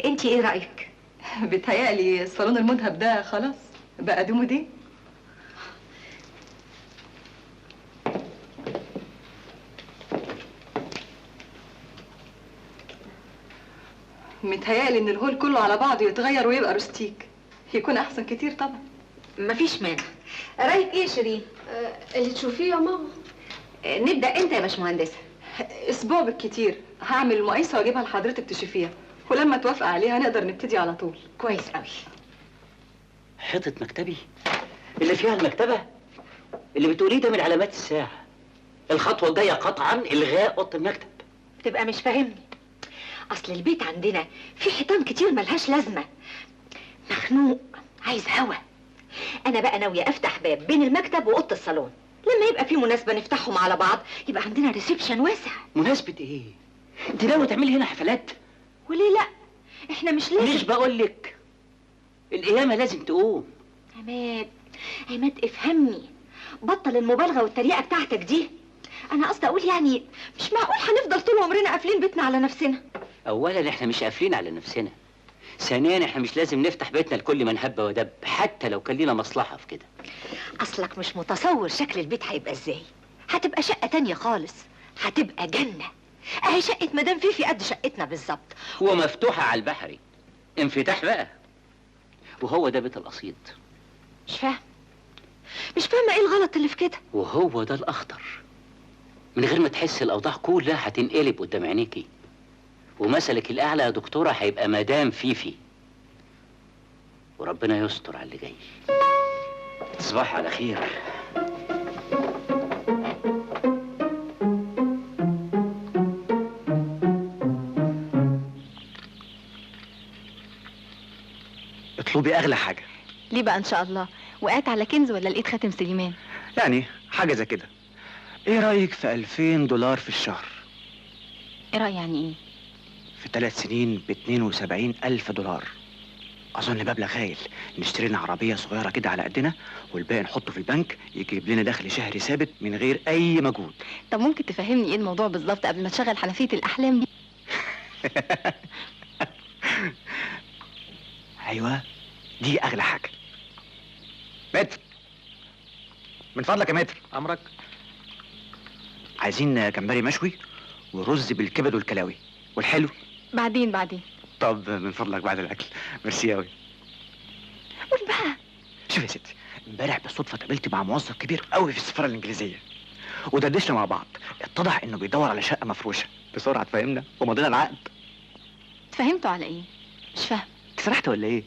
انتي ايه رايك؟ بيتهيألي الصالون المذهب ده خلاص بقى démodé. متهيألي ان الهول كله على بعضه يتغير ويبقى rustic، يكون احسن كتير طبعا. مفيش مانع. رايك ايه يا شيرين؟ اللي تشوفيه يا ماما. نبدأ امتى يا باشمهندسة؟ اسبوع بالكتير. هعمل المقايسة واجيبها لحضرتك تشوفيها، ولما توافق عليها نقدر نبتدي على طول. كويس قوي. حيطة مكتبي اللي فيها المكتبة اللي بتقوليه ده من علامات الساعة. الخطوة الجاية قطعا إلغاء أوضة المكتب. بتبقى مش فاهمني. أصل البيت عندنا في حيطان كتير ملهاش لازمة، مخنوق، عايز هوا. أنا بقى ناوية أفتح باب بين المكتب وأوضة الصالون، لما يبقى في مناسبة نفتحهم على بعض، يبقى عندنا reception واسع. مناسبة إيه؟ أنت ناوية تعملي هنا حفلات؟ وليه لأ؟ إحنا مش لازم. مش بقولك القيامة لازم تقوم. عماد، عماد افهمني، بطل المبالغة والتريقة بتاعتك دي. أنا قصدي أقول يعني مش معقول هنفضل طول عمرنا قافلين بيتنا على نفسنا. أولاً إحنا مش قافلين على نفسنا. ثانياً إحنا مش لازم نفتح بيتنا لكل من هب ودب، حتى لو كان لينا مصلحة في كده. أصلك مش متصور شكل البيت هيبقى إزاي. هتبقى شقة تانية خالص، هتبقى جنة. أهي شقة مدام فيفي قد شقتنا بالظبط، ومفتوحة على البحري. انفتاح بقى، وهو ده بيت القصيد. مش فاهم، مش فاهمة إيه الغلط اللي في كده. وهو ده الأخطر. من غير ما تحس الأوضاع كلها هتنقلب قدام عينيكي، ومثلك الأعلى يا دكتورة هيبقى مدام فيفي، وربنا يستر على اللي جاي. تصبح على خير. اطلبي أغلى حاجة. ليه بقى إن شاء الله؟ وقعت على كنز ولا لقيت خاتم سليمان؟ يعني حاجة زي كده. ايه رأيك في $2000 في الشهر؟ ايه رأيي يعني ايه؟ في 3 سنين ب $72,000. أظن مبلغ هايل. نشتري لنا عربية صغيرة كده على قدنا، والباقي نحطه في البنك يجيب لنا دخل شهري ثابت من غير أي مجهود. طب ممكن تفهمني ايه الموضوع بالظبط قبل ما تشغل حنفية الأحلام دي؟ أيوه دي أغلى حاجة. متر، من فضلك يا متر. أمرك. عايزين جمبري مشوي ورز بالكبد والكلاوي والحلو. بعدين بعدين. طب من فضلك بعد الاكل. ميرسي قوي. قول بقى. شوف يا ستي، امبارح بالصدفة اتقابلت مع موظف كبير قوي في السفارة الانجليزية، ودردشنا مع بعض. اتضح انه بيدور على شقه مفروشه. بسرعة اتفاهمنا ومضينا العقد. اتفاهمتوا على ايه؟ مش فاهم. انت سرحت ولا ايه؟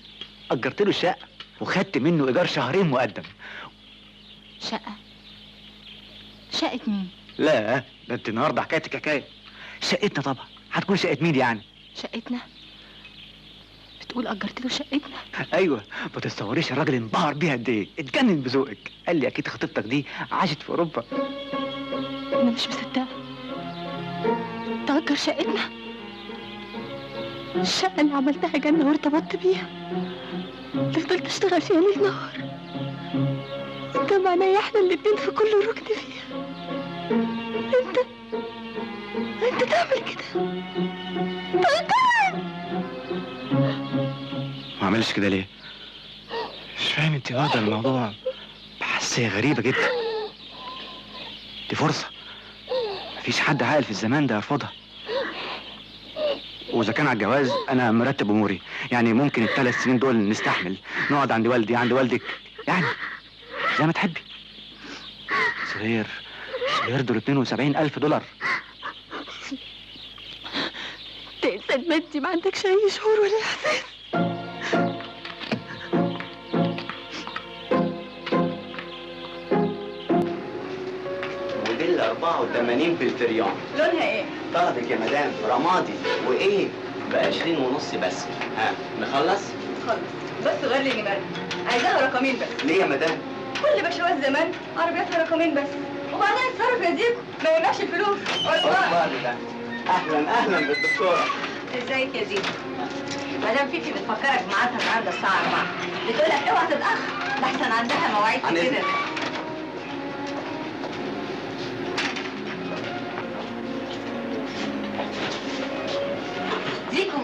اجرت له الشقة وخدت منه ايجار شهرين مقدم. شقه؟ شقه مين؟ لا ده انت النهارده حكايتك حكاية. شقتنا طبعا. هتكون شقه مين يعني؟ شقتنا؟ بتقول اجرت له شقتنا؟ ايوه. ما تتصوريش الراجل انبهر بيها قد ايه، اتجنن بذوقك. قال لي اكيد خطيبتك دي عاشت في اوروبا. انا مش مصدقه. تأجر شقتنا؟ الشقة اللي عملتها جنة وارتبطت بيها، اللي فضلت اشتغل فيها ليل نهار، قدام عينيا احنا الاتنين في كل ركن فيها. انت تعمل كده؟ تأجرها؟ ما عملش كده ليه؟ مش فاهم. انت واخده الموضوع بحساسيه غريبة جدا. دي فرصة، مفيش حد عاقل في الزمان ده يرفضها. واذا كان على الجواز انا مرتب اموري، يعني ممكن ال3 سنين دول نستحمل، نقعد عند والدي عند والدك، يعني زي ما تحبي. صغير صغير دول 72,000 دولار. انت انسان مادي، ما عندكش اي شعور ولا احساس. موديل 84 في الفريون. لونها ايه؟ طلبك يا مدام رمادي. وايه؟ ب 20.5 بس. ها نخلص؟ خلص، بس غير لي نمر، عايزاها رقمين بس. ليه يا مدام؟ كل بشوات زمان عربياتها رقمين بس، وبعدين اتصرف يا زيكو، ما يمنعش الفلوس. والله اهلا اهلا بالدكتورة. ازيك يا زيكو؟ مدام فيفي بتفكرك ميعادها النهارده الساعة 4، بتقول لك اوعى تتاخر، لحسن عندها مواعيد كتير. زيكو،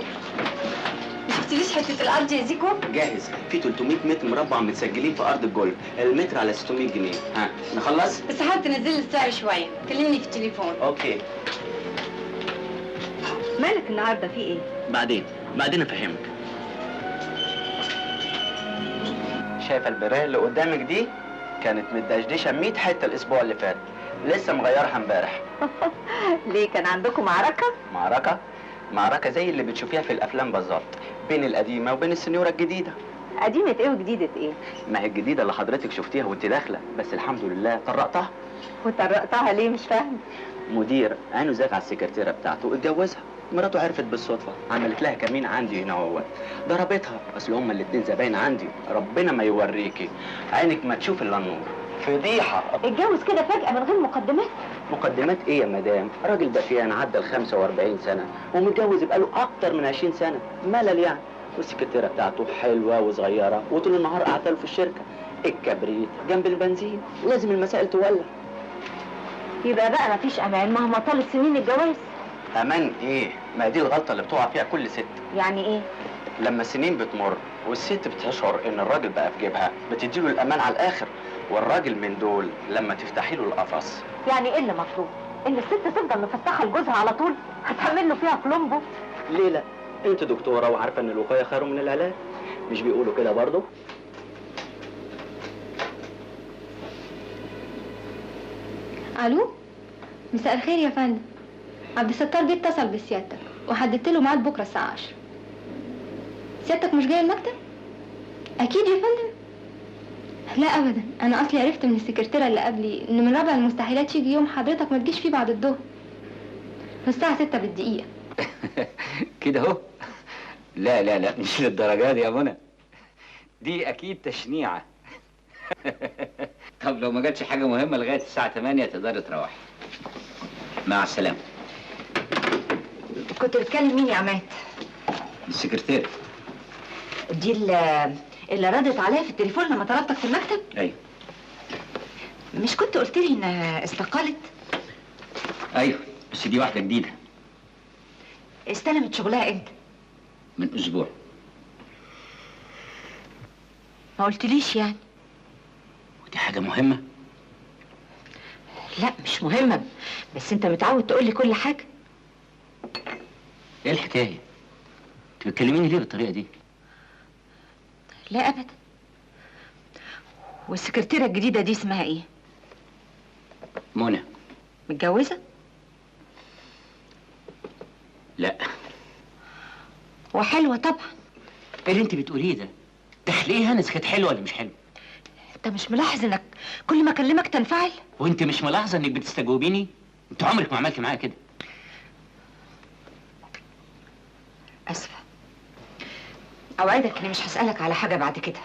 ما شفتليش حتة الارض يا زيكو؟ جاهز، في 300 متر مربع متسجلين في ارض الجولف، المتر على 600 جنيه. ها نخلص؟ بس حاول تنزل لي السعر شوية، كلمني في التليفون. okay. مالك النهارده في ايه؟ بعدين افهمك. شايفه المراية اللي قدامك دي؟ كانت متدشدشه 100 حتة الاسبوع اللي فات، لسه مغيرها امبارح. ليه، كان عندكم معركة؟ معركة؟ معركة زي اللي بتشوفيها في الافلام بالظبط، بين القديمة وبين السنيورة الجديدة. قديمة ايه وجديدة ايه؟ ما هي الجديدة اللي حضرتك شفتيها وانت داخله، بس الحمد لله طرقتها. وطرقتها ليه؟ مش فاهم. مدير عينه زاغ على السكرتيره بتاعته اتجوزها، مراته عرفت بالصدفة، عملت لها كمين عندي هنا اهوت، ضربتها، اصل هما الاتنين زباين عندي، ربنا ما يوريكي، عينك ما تشوف الا النور. فضيحة. اتجوز كده فجأة من غير مقدمات؟ مقدمات ايه يا مدام؟ راجل دفيان عدى ال 45 سنة ومتجوز بقاله أكتر من 20 سنة، ملل يعني، والسكرتيرة بتاعته حلوة وصغيرة وطول النهار قاعدة له في الشركة، الكبريت جنب البنزين، لازم المسائل تولع. يبقى بقى مفيش أمان مهما طالت سنين الجواز. أمان ايه؟ ما دي الغلطة اللي بتقع فيها كل ست. يعني ايه؟ لما السنين بتمر والست بتشعر ان الراجل بقى في جيبها، بتديله الامان على الاخر، والراجل من دول لما تفتحي له القفص. يعني ايه اللي مطلوب؟ ان الست تفضل مفتحة لجوزها على طول؟ هتعمل له فيها كولومبو؟ ليه لا؟ انت دكتورة وعارفه ان الوقاية خير من العلاج، مش بيقولوا كده برضه؟ الو، مساء الخير يا فندم. عبد الستار بيه اتصل بسيادتك وحددت له ميعاد بكره الساعة 10. سيادتك مش جاي المكتب؟ اكيد يا فندم. لا ابدا، انا اصلي عرفت من السكرتيره اللي قبلي ان من رابع المستحيلات يجي يوم حضرتك ما تجيش فيه بعد الظهر، الساعة 6 بالدقيقة. كده اهو؟ لا لا لا، مش للدرجة دي يا منى، دي اكيد تشنيعه. طب لو ما جاتش حاجة مهمة لغاية الساعة 8 تقدري تروحي. مع السلامة. كنت بتكلم مين يا عماد؟ السكرتيره. دي اللي ردت عليا في التليفون لما طلبتك في المكتب؟ ايوه. مش كنت قلت لي انها استقالت؟ ايوه، بس دي واحدة جديدة. استلمت شغلها امتى؟ من اسبوع. ما قلتليش يعني؟ ودي حاجة مهمة؟ لا مش مهمة، بس انت متعود تقولي كل حاجة. ايه الحكاية؟ انت بتكلميني ليه بالطريقة دي؟ لا ابدا. والسكرتيره الجديدة دي اسمها ايه؟ منى. متجوزة؟ لا. وحلوه طبعا. ايه اللي انت بتقوليه ده؟ دخل ايه هانس كانت حلوة ولا مش حلوة؟ انت مش ملاحظ انك كل ما اكلمك تنفعل؟ وانت مش ملاحظة انك بتستجوبيني؟ انت عمرك ما عملت معايا كده. اسفه، اوعدك اني مش هسألك على حاجة بعد كده.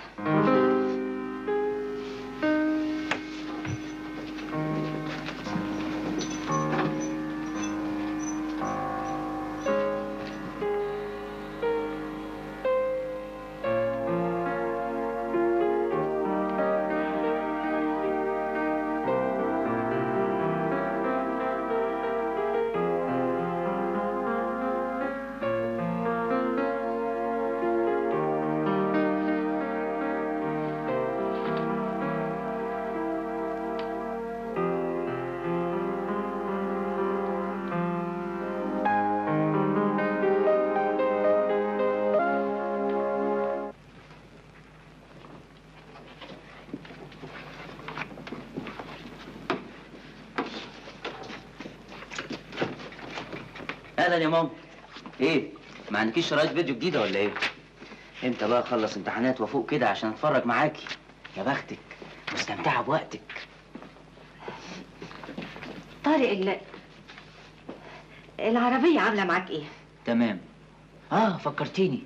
اهلا يا ماما. ايه ما عندكيش شرايط فيديو جديدة ولا ايه؟ امتى بقى اخلص امتحانات وافوق كده عشان اتفرج معاكي؟ يا بختك مستمتعه بوقتك. طارق العربية عامله معاك ايه؟ تمام. فكرتيني،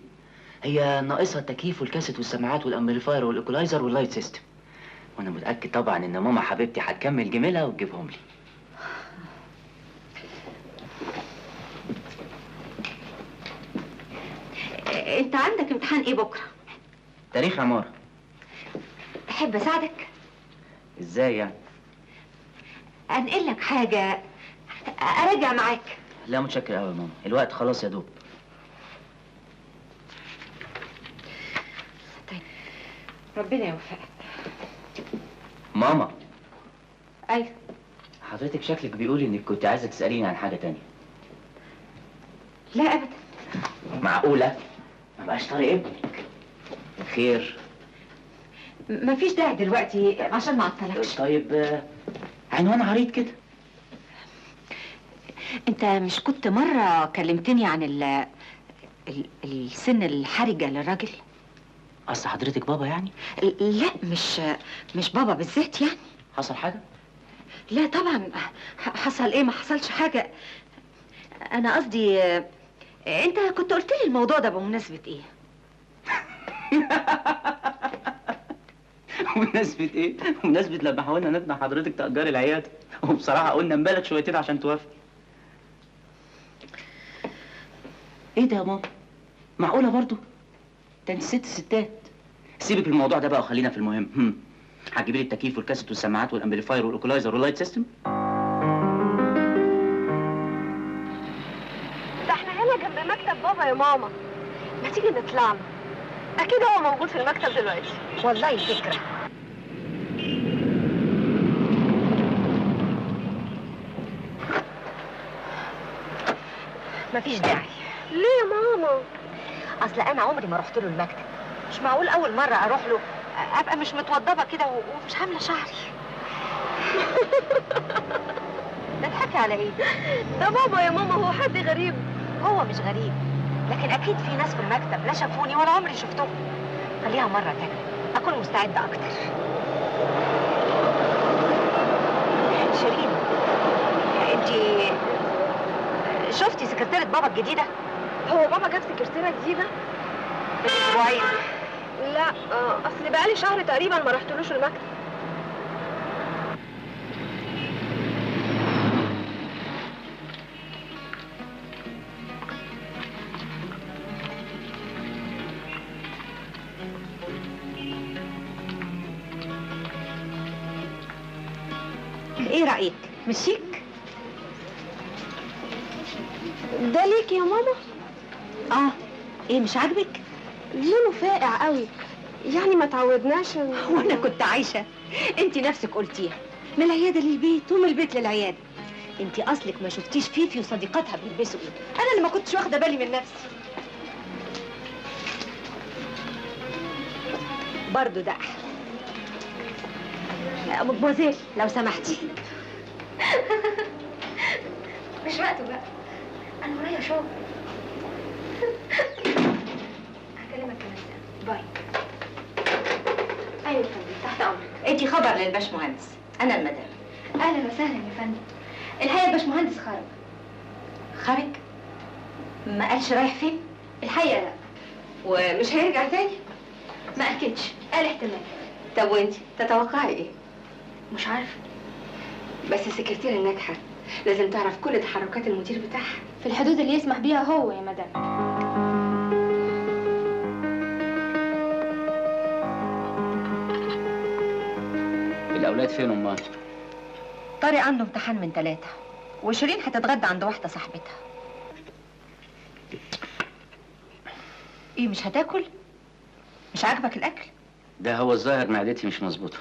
هي ناقصها التكييف والكاسيت والسماعات وال amplifier وال equalizer وال light system، وانا متاكد طبعا ان ماما حبيبتي هتكمل جميلها وتجيبهم لي. انت عندك امتحان ايه بكره؟ تاريخ عمارة. تحب اساعدك؟ ازاي يعني؟ انقل لك حاجة، اراجع معاك. لا متشكر قوي يا ماما، الوقت خلاص يا دوب. طيب ربنا يوفقك. ماما. ايوه. حضرتك شكلك بيقول انك كنت عايزه تساليني عن حاجة تانية. لا ابدا. معقولة؟ ما بقاش طارق ابنك. خير؟ مفيش داعي دلوقتي عشان ما اعطلكش. طيب عنوان عريض كده. انت مش كنت مرة كلمتني عن السن الحرجة للراجل؟ قصد حضرتك بابا يعني؟ لا مش بابا بالذات يعني. حصل حاجة؟ لا طبعا حصل ايه؟ ما حصلش حاجة. انا قصدي انت كنت قلت لي الموضوع ده بمناسبة ايه؟ بمناسبة ايه؟ بمناسبة لما حاولنا نقنع حضرتك تأجري العيادة، وبصراحة قلنا نبالغ شويتين عشان توافق. ايه ده يا ماما؟ معقولة برضو؟ ده انت ست ستات. سيبك الموضوع ده بقى وخلينا في المهم. هتجيبي لي التكييف والكاسيت والسماعات وال amplifier وال equalizer وال light system؟ ده احنا هنا جنب مكتب بابا يا ماما، ما تيجي نطلع له؟ اكيد هو موجود في المكتب دلوقتي. والله فكرة. مفيش داعي. ليه يا ماما؟ اصل انا عمري ما رحت له المكتب، مش معقول اول مرة اروح له ابقى مش متوضبه كده ومش عامله شعري. تضحكي على ايه؟ ده بابا يا ماما، هو حد غريب؟ هو مش غريب، لكن اكيد في ناس في المكتب لا شافوني ولا عمري شفتهم. خليها مرة تانية اكون مستعدة اكتر. شيرين، انتي شفتي سكرتيرة بابا الجديدة؟ هو بابا جاب سكرتيرة جديدة؟ من اسبوعين. لا اصل بقالي شهر تقريبا ما رحتلوش المكتب. ايه رأيك؟ مش شيك؟ ده ليك يا ماما؟ ايه مش عاجبك؟ لونه فاقع قوي، يعني ما تعودناش. وانا كنت عايشه، انت نفسك قلتيها، من العيادة للبيت ومن البيت للعياده. انت اصلك ما شفتيش فيفي وصديقاتها بيلبسوا ايه، انا اللي ما كنتش واخده بالي من نفسي. برضه ده احلى. مدموزيل لو سمحتي. مش وقته بقى، انا ورايا شغل. هكلمك كمان ساعة. باي. ايوه يا فندم، تحت امرك. ادي خبر للباشمهندس، انا المدام. اهلا وسهلا يا فندم. الحقيقة الباشمهندس خرج. خرج؟ ما قالش رايح فين؟ الحقيقة لا. ومش هيرجع تاني؟ ما اكدش، قال احتمال. طب وانتي تتوقعي ايه؟ مش عارفه. بس السكرتيرة الناجحة لازم تعرف كل تحركات المدير بتاعها في الحدود اللي يسمح بيها هو يا مدام. الأولاد فين أمال؟ طارق عنده امتحان من 3، وشيرين هتتغدى عند واحدة صاحبتها. ايه مش هتاكل؟ مش عاجبك الأكل؟ ده هو الظاهر معدتي مش مظبوطة.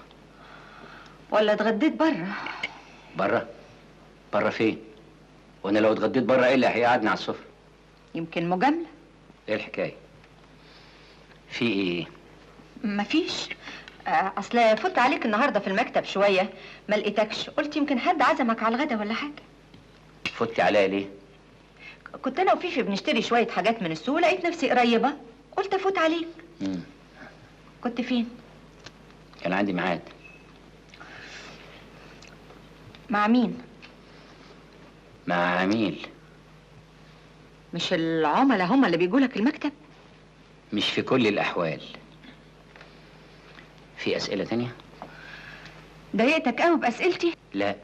ولا اتغديت بره؟ بره؟ بره فين؟ وانا لو اتغديت بره ايه اللي هيقعدني على السفرة؟ يمكن مجاملة. ايه الحكاية؟ في ايه؟ مفيش. اصل فوت عليك النهارده في المكتب شوية ما لقيتكش، قلت يمكن حد عزمك على الغدا ولا حاجة. فوتي عليا ليه؟ كنت انا وفيفي بنشتري شوية حاجات من السوق، لقيت نفسي قريبه قلت افوت عليك. كنت فين؟ كان عندي ميعاد. مع مين؟ مع عميل. مش العملاء هم اللي بيجولك المكتب؟ مش في كل الأحوال. في أسئلة تانية؟ ضايقتك قوي بأسئلتي؟ لا،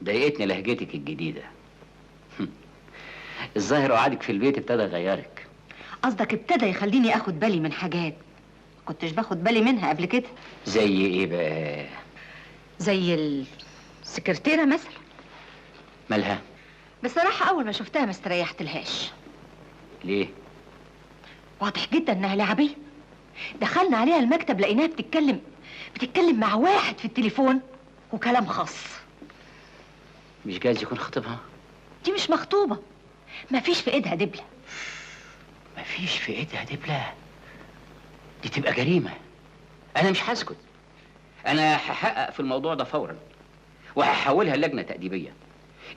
ضايقتني لهجتك الجديدة. الظاهر قعدك في البيت ابتدى يغيرك. قصدك ابتدى يخليني اخد بالي من حاجات ما كنتش باخد بالي منها قبل كده. زي ايه بقى؟ زي السكرتيرة مثلا. مالها؟ بصراحة أول ما شفتها ما استريحتلهاش. ليه؟ واضح جدا إنها لعبية. دخلنا عليها المكتب لقيناها بتتكلم مع واحد في التليفون وكلام خاص. مش جايز يكون خطيبها؟ دي مش مخطوبة، مفيش في إيدها دبلة. مفيش في إيدها دبلة؟ دي تبقى جريمة. أنا مش هسكت، أنا هحقق في الموضوع ده فورا وهحولها لجنة تأديبية.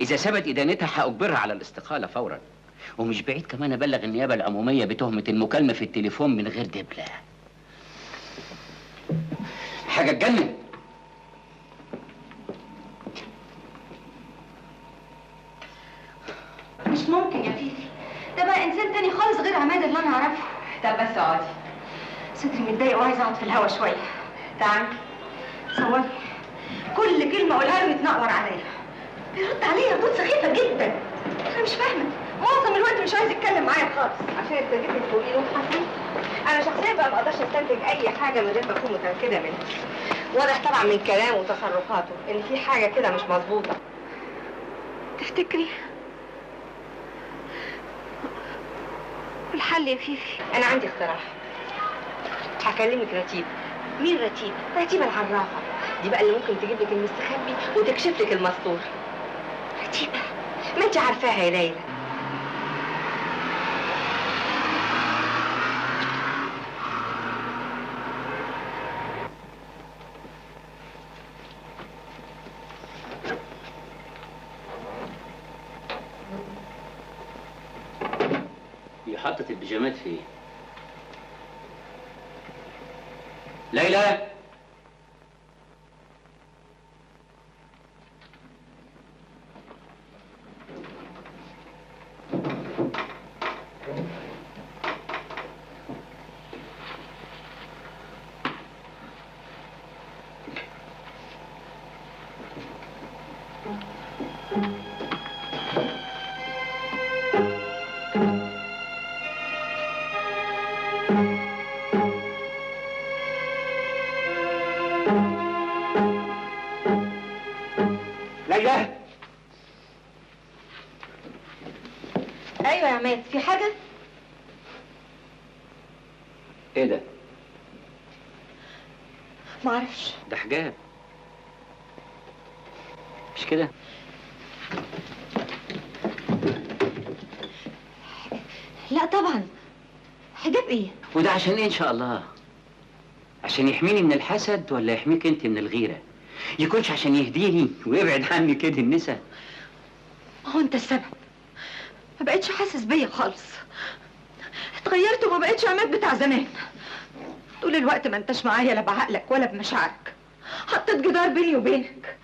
إذا ثبت إدانتها هأجبرها على الاستقالة فورا، ومش بعيد كمان أبلغ النيابة العمومية بتهمة المكالمة في التليفون من غير دبلة. حاجة تجنن. مش ممكن يا فيفي، ده بقى إنسان تاني خالص غير عماد اللي أنا أعرفه. طب بس اقعدي، صدري متضايق وعايزة أقعد في الهوا شوية. تعالي. صوري كل كلمة أقولها له يتنقور عليا، بيرد عليا ردود سخيفة جدا. أنا مش فاهمة، معظم الوقت مش عايز يتكلم معايا خالص. عشان ابتديتي تقولي له حسن. أنا شخصيا بقى ما أقدرش أستنتج أي حاجة من غير ما أكون متأكدة منها. واضح طبعا من كلامه وتصرفاته إن في حاجة كده مش مظبوطة. تفتكري؟ والحل يا فيفي؟ أنا عندي اقتراح. هكلمك رتيبة. مين رتيبة؟ رتيبة العرافة، دي بقى اللي ممكن تجيب لك المستخبي وتكشف لك المستور. رتيبة؟ ما انت عارفاها يا ليلى. هي حطت البيجامات في ايه؟ ليلى، ليلى. ايوه يا عماد، في حاجة؟ ايه ده؟ معرفش. ده حجاب مش كده؟ لا طبعا. حجاب ايه؟ وده عشان ايه ان شاء الله؟ عشان يحميني من الحسد ولا يحميك انت من الغيرة؟ يكونش عشان يهديني ويبعد عني كده النسا؟ ما هو انت السبب. ما بقتش حاسس بيا خالص، اتغيرت وما بقتش عماد بتاع زمان. طول الوقت ما انتش معايا لا بعقلك ولا بمشاعرك، حطيت جدار بيني وبينك،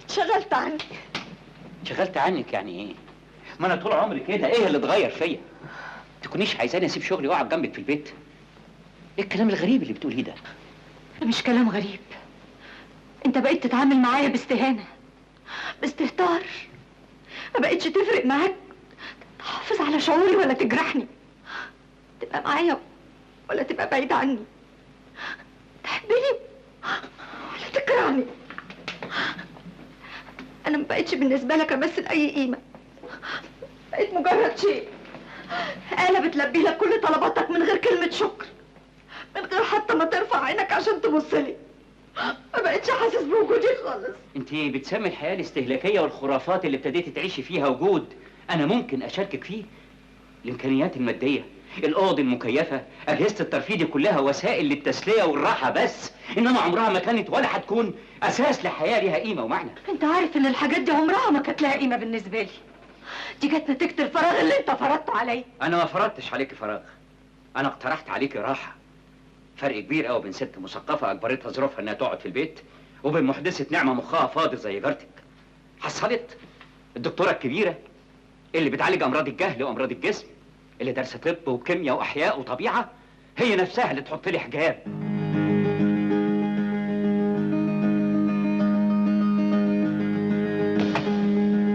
اتشغلت عني. اتشغلت عنك يعني ايه؟ ما انا طول عمري كده، ايه اللي اتغير فيا؟ تكونيش عايزاني اسيب شغلي واقعد جنبك في البيت؟ ايه الكلام الغريب اللي بتقوليه ده؟ ده مش كلام غريب. انت بقيت تتعامل معايا باستهانة، باستهتار. ما بقتش تفرق معاك تحافظ على شعوري ولا تجرحني، تبقى معايا ولا تبقى بعيد عني، تحبني ولا تكرهني. انا ما بقتش بالنسبة لك امثل اي قيمة، بقيت مجرد شيء، آلة بتلبي لك كل طلباتك من غير كلمة شكر، من غير حتى ما ترفع عينك عشان تبصلي. ما بقتش حاسس بوجودي خالص. انت بتسمي الحياة الاستهلاكية والخرافات اللي ابتديتي تعيشي فيها وجود انا ممكن اشاركك فيه؟ الامكانيات المادية، الاوض المكيفه، اجهزة الترفيه دي كلها وسائل للتسليه والراحة بس، انما عمرها ما كانت ولا هتكون اساس لحياه ليها قيمة ومعنى. انت عارف ان الحاجات دي عمرها ما كانت لها قيمة بالنسبة لي. دي جت نتيجة الفراغ اللي انت فرضته عليا. انا ما فرضتش عليكي فراغ، انا اقترحت عليكي راحة. فرق كبير قوي بين ست مثقفة اجبرتها ظروفها انها تقعد في البيت، وبين محدثة نعمه مخها فاضي زي جارتك. حصلت الدكتورة الكبيرة اللي بتعالج امراض الجهل وامراض الجسم، اللي دارسه طب وكيمياء واحياء وطبيعه، هي نفسها اللي تحط لي حجاب.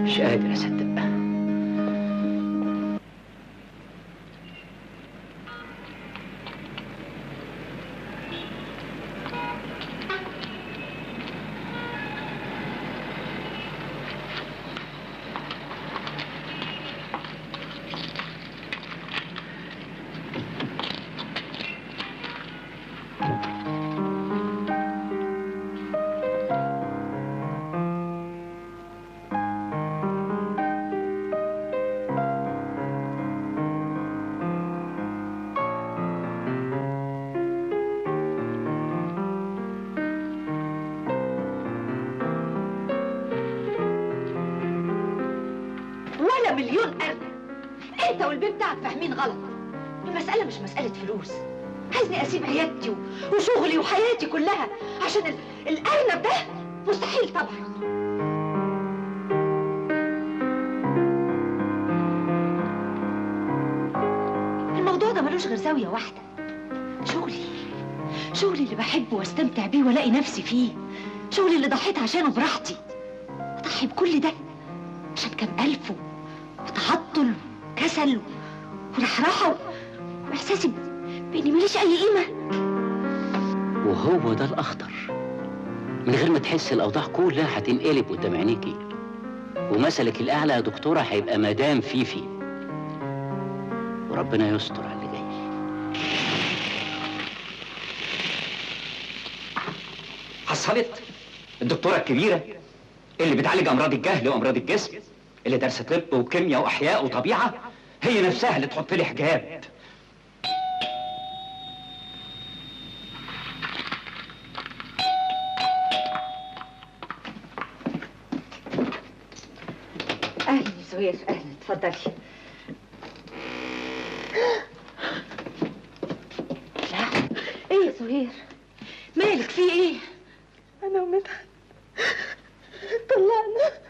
مش قادر اصدق. مليون أرنب. انت والبيت بتاعك فاهمين غلط. المسألة مش مسألة فلوس. عايزني اسيب عيادتي وشغلي وحياتي كلها عشان الأرنب ده؟ مستحيل طبعا. الموضوع ده ملوش غير زاوية واحدة، شغلي. شغلي اللي بحبه واستمتع بيه والاقي نفسي فيه، شغلي اللي ضحيت عشانه براحتي. اضحي بكل ده عشان كام ألف وتعطل وكسل ورحرحة وإحساسي بإني ماليش أي قيمة. وهو ده الأخطر. من غير ما تحس الأوضاع كلها هتنقلب قدام عينيكي، ومثلك الأعلى يا دكتورة هيبقى مدام فيفي، وربنا يستر على اللي جاي. حصلت الدكتورة الكبيرة اللي بتعالج أمراض الجهل وأمراض الجسم، اللي دارسه طب وكيمياء واحياء وطبيعه، هي نفسها اللي تحط لي حجاب. اهلا يا زهير، اهلا، اتفضلي. لا ايه يا زهير؟ مالك، في ايه؟ انا ومدحت اتطلقنا.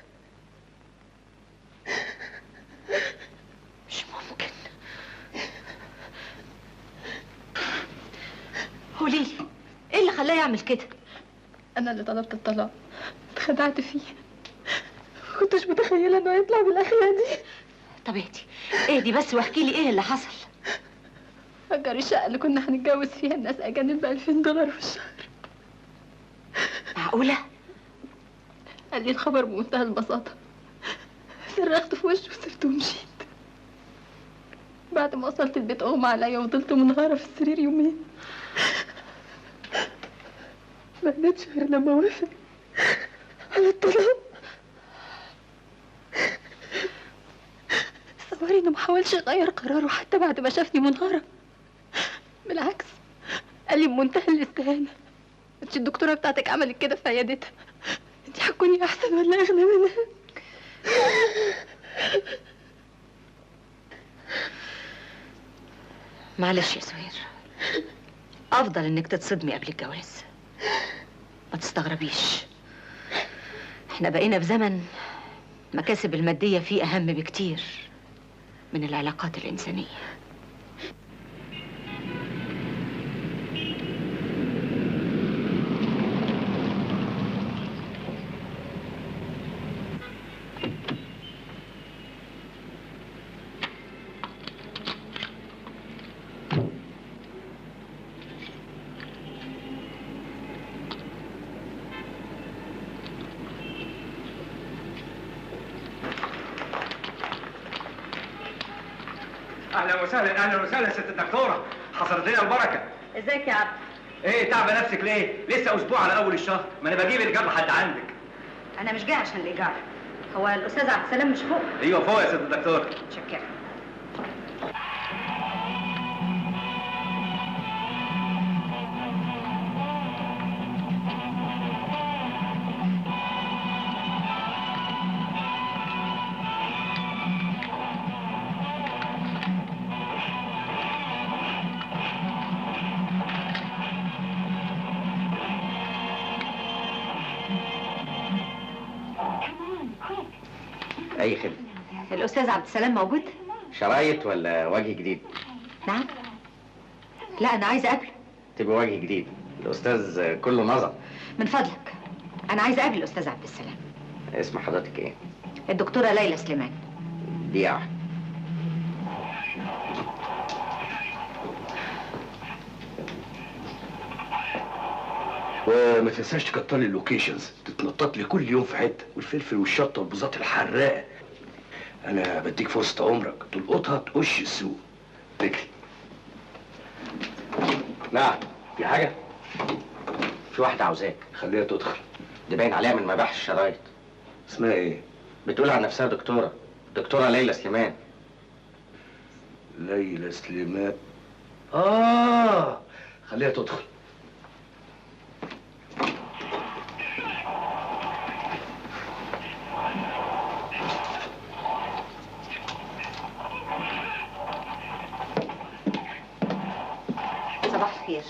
مش ممكن. قوليلي ايه اللي خلاه يعمل كده؟ انا اللي طلبت الطلاق، اتخدعت فيه، ما كنتش متخيله انه هيطلع بالاخلاق دي. طب اهدي اهدي بس واحكي لي ايه اللي حصل. اجر الشقة اللي كنا هنتجوز فيها الناس اجانب ب $2000 في الشهر. معقولة؟ قال لي الخبر بمنتهى البساطة. صرخت في وشه وسبته ومشيت. بعد ما وصلت البيت اغمى عليا وفضلت منهارة في السرير يومين. ما قدرتش غير لما وافق على الطلاق. صوري انه ما حاولش يغير قراره حتى بعد ما شافني منهارة. بالعكس قال لي بمنتهى الاستهانة، انت الدكتورة بتاعتك عملت كده في عيادتها، انت هتكوني احسن ولا اغنى منها؟ معلش يا سهير، افضل انك تتصدمي قبل الجواز. ما تستغربيش، احنا بقينا في زمن المكاسب المادية فيه اهم بكتير من العلاقات الانسانية. اهلا وسهلا، اهلا وسهلا ست الدكتورة، حصلت لنا البركة. ازيك يا عبد؟ ايه تعبه نفسك ليه؟ لسه اسبوع على اول الشهر، ما انا بجيب الايجار لحد عندك. انا مش جاي عشان الايجار، هو الاستاذ عبد السلام مش فوق؟ ايوه فوق يا ست الدكتورة. متشكره. اي خدمة. الاستاذ عبد السلام موجود؟ شرايط ولا وجه جديد؟ نعم. لا انا عايزه اقابله. تبقى وجه جديد، الاستاذ كله نظر. من فضلك انا عايزه اقابل الاستاذ عبد السلام. اسم حضرتك ايه؟ الدكتورة ليلى سليمان. دقيقة واحدة. وما تنساش تكتري ال locations، تتنطط لي كل يوم في حتة، والفلفل والشطه والبوزات الحراقه. انا بديك فرصة عمرك، تلقطها تقش السوق. تكلي. نعم، في حاجة؟ في واحدة عاوزاك. خليها تدخل. دي باين عليها من مباحث الشرايط. اسمها ايه؟ بتقول عن نفسها دكتورة، دكتورة ليلى سليمان. ليلى سليمان. خليها تدخل. صباح الخير.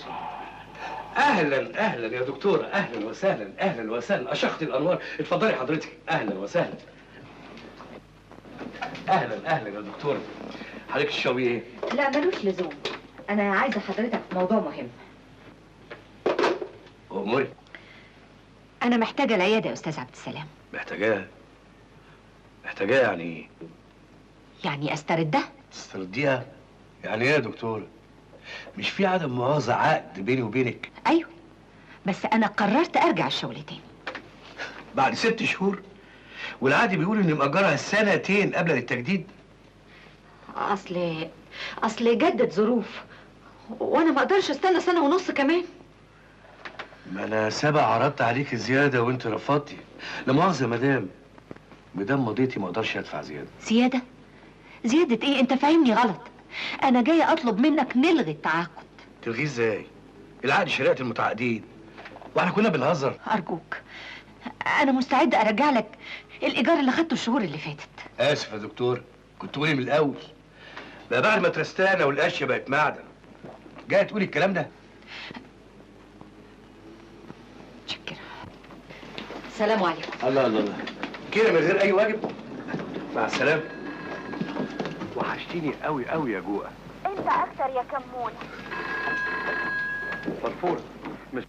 اهلا اهلا يا دكتورة، اهلا وسهلا اهلا وسهلا، اشرقت الانوار. اتفضلي حضرتك. اهلا وسهلا. اهلا اهلا يا دكتورة. حضرتك تشربي ايه؟ لا ملوش لزوم، انا عايزه حضرتك في موضوع مهم. اموري. انا محتاجه العيادة يا استاذ عبد السلام. محتاجاها؟ محتاجاها يعني ايه؟ يعني استردها. تسترديها؟ يعني ايه يا دكتورة؟ مش في عدم مؤاخذة عقد بيني وبينك؟ ايوه، بس انا قررت ارجع الشغل تاني بعد 6 شهور، والعقد بيقول اني مأجرها 2 سنين قبل التجديد. اصل جدت ظروف، وانا ما اقدرش استنى 1.5 سنة كمان. ما انا سبق عرضت عليك زيادة وانت رفضتي. لا مؤاخذة يا مدام، مدام مضيتي ما اقدرش ادفع زيادة. زيادة؟ زيادة ايه؟ انت فاهمني غلط. انا جاية اطلب منك نلغي التعاقد. تلغيه ازاي؟ العقد شريعة المتعاقدين، واحنا كنا بنهزر. ارجوك، انا مستعدة ارجع لك الايجار اللي خدته الشهور اللي فاتت. اسف يا دكتور، كنت قولي من الاول. بقى بعد ما ترستانا والقشه بقت معدن، جاية تقولي الكلام ده؟ متشكره. السلام عليكم. الله الله الله، كده من غير اي واجب؟ مع السلامة. وحشتيني قوي قوي يا جوقه. انت اكتر يا كمونه. فرفوره. مش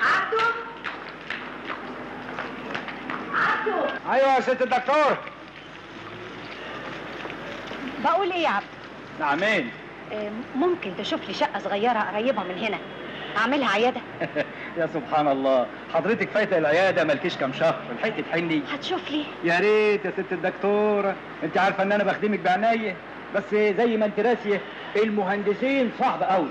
عبده، عبده. ايوه يا ست الدكتور. بقول ايه يا عبد؟ نعمين. ممكن تشوف لي شقه صغيرة قريبه من هنا اعملها عيادة؟ يا سبحان الله، حضرتك فايته العيادة مالكيش كام شهر، لحقتي تحني؟ هتشوف لي؟ يا ريت يا ست الدكتورة، انت عارفه ان انا بخدمك بعناية، بس زي ما انت راسية المهندسين صعب قوي،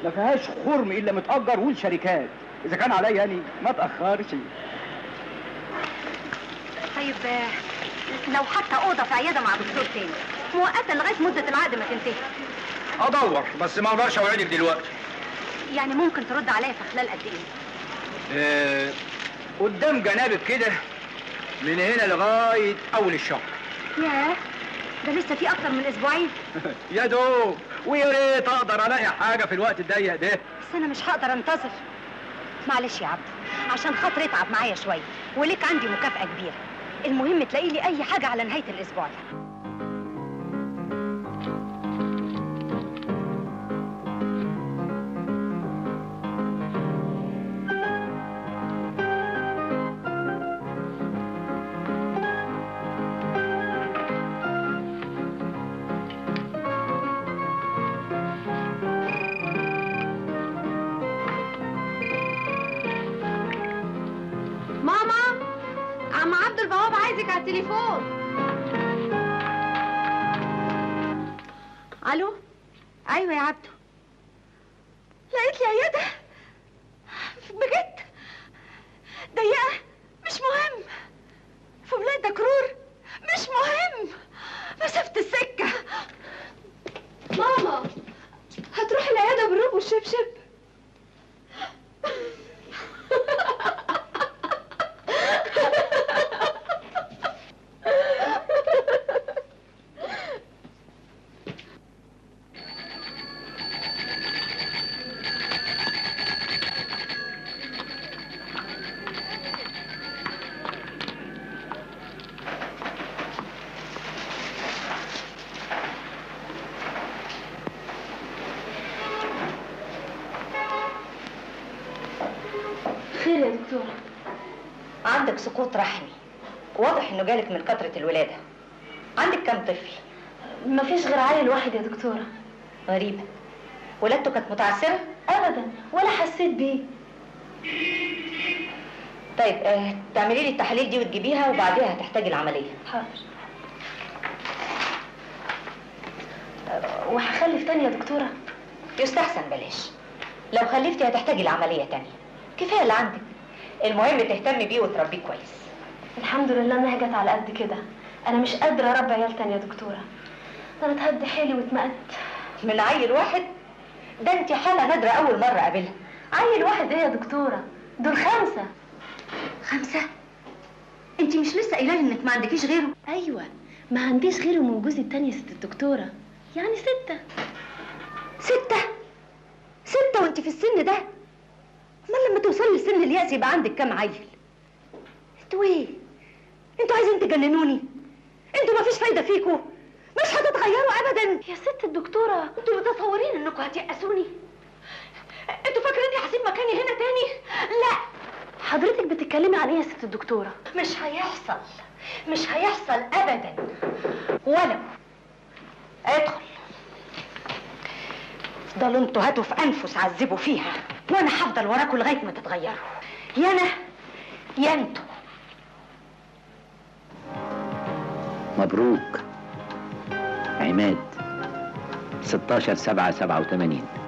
ما فيهاش خرم الا متاجر والشركات، اذا كان عليا يعني ما تاخرش. طيب لو حتى اوضة في عيادة مع دكتور تاني مؤقتا لغاية مده العقد ما تنتهي. ادور بس ما اقدرش اوعدك دلوقتي. يعني ممكن ترد عليا في خلال قد ايه؟ قدام جنابك كده من هنا لغاية اول الشهر. ياه، ده لسه في اكتر من اسبوعين. يا دوب، ويا ريت اقدر الاقي حاجة في الوقت الضيق ده. بس انا مش هقدر انتظر. معلش يا عبد، عشان خاطر اتعب معايا شوية، وليك عندي مكافاة كبيرة. المهم تلاقي لي اي حاجة على نهاية الاسبوع ده. ماما، عم عبد البواب عايزك على التليفون. الو. ايوه يا عبدو. لقيت لي عيادة بجد ضيقه، مش مهم، في بلاد دكرور، مش مهم، مسافة السكة. ماما هتروحي العيادة بالروب والشبشب؟ عندك سقوط رحمي، واضح انه جالك من كثرة الولادة. عندك كم طفل؟ مفيش غير عيل واحد يا دكتورة. غريبة، ولادته كانت متعسرة؟ أبدا، ولا حسيت بيه. طيب تعملي لي التحاليل دي وتجيبيها، وبعديها هتحتاجي العملية. حاضر. وهخلف تاني يا دكتورة؟ يستحسن بلاش، لو خلفتي هتحتاجي العملية تانية. كفاية اللي عندك، المهم تهتمي بيه وتربيه كويس. الحمد لله انها جت على قد كده، انا مش قادرة اربي عيال تانية يا دكتورة. انا اتهد حيلي واتمقت. من عيل واحد؟ ده انت حالة نادرة أول مرة أقابلها. عيل واحد ايه يا دكتورة؟ دول 5. 5؟ انت مش لسه قايله لي انك ما عندكيش غيره؟ ايوه، ما عنديش غيره من جوزي التاني يا ست الدكتورة، يعني 6. 6؟ 6 وانت في السن ده؟ امال لما توصلي لسن اليأس يبقى عندك كام عيل؟ انتوا ايه؟ انتوا عايزين تجننوني؟ انتوا مفيش فايدة فيكوا؟ مش هتتغيروا ابدا يا ست الدكتورة. انتوا متصورين انكم هتيأسوني؟ انتوا فاكريني هسيب مكاني هنا تاني؟ لا. حضرتك بتتكلمي عن ايه يا ست الدكتورة؟ مش هيحصل، مش هيحصل ابدا. ولا ادخل. افضلوا انتوا هاتوا في انفس عذبوا فيها، وانا هفضل وراكوا لغاية ما تتغيروا. يا انا يا انتوا. مبروك عماد، 16/7/87.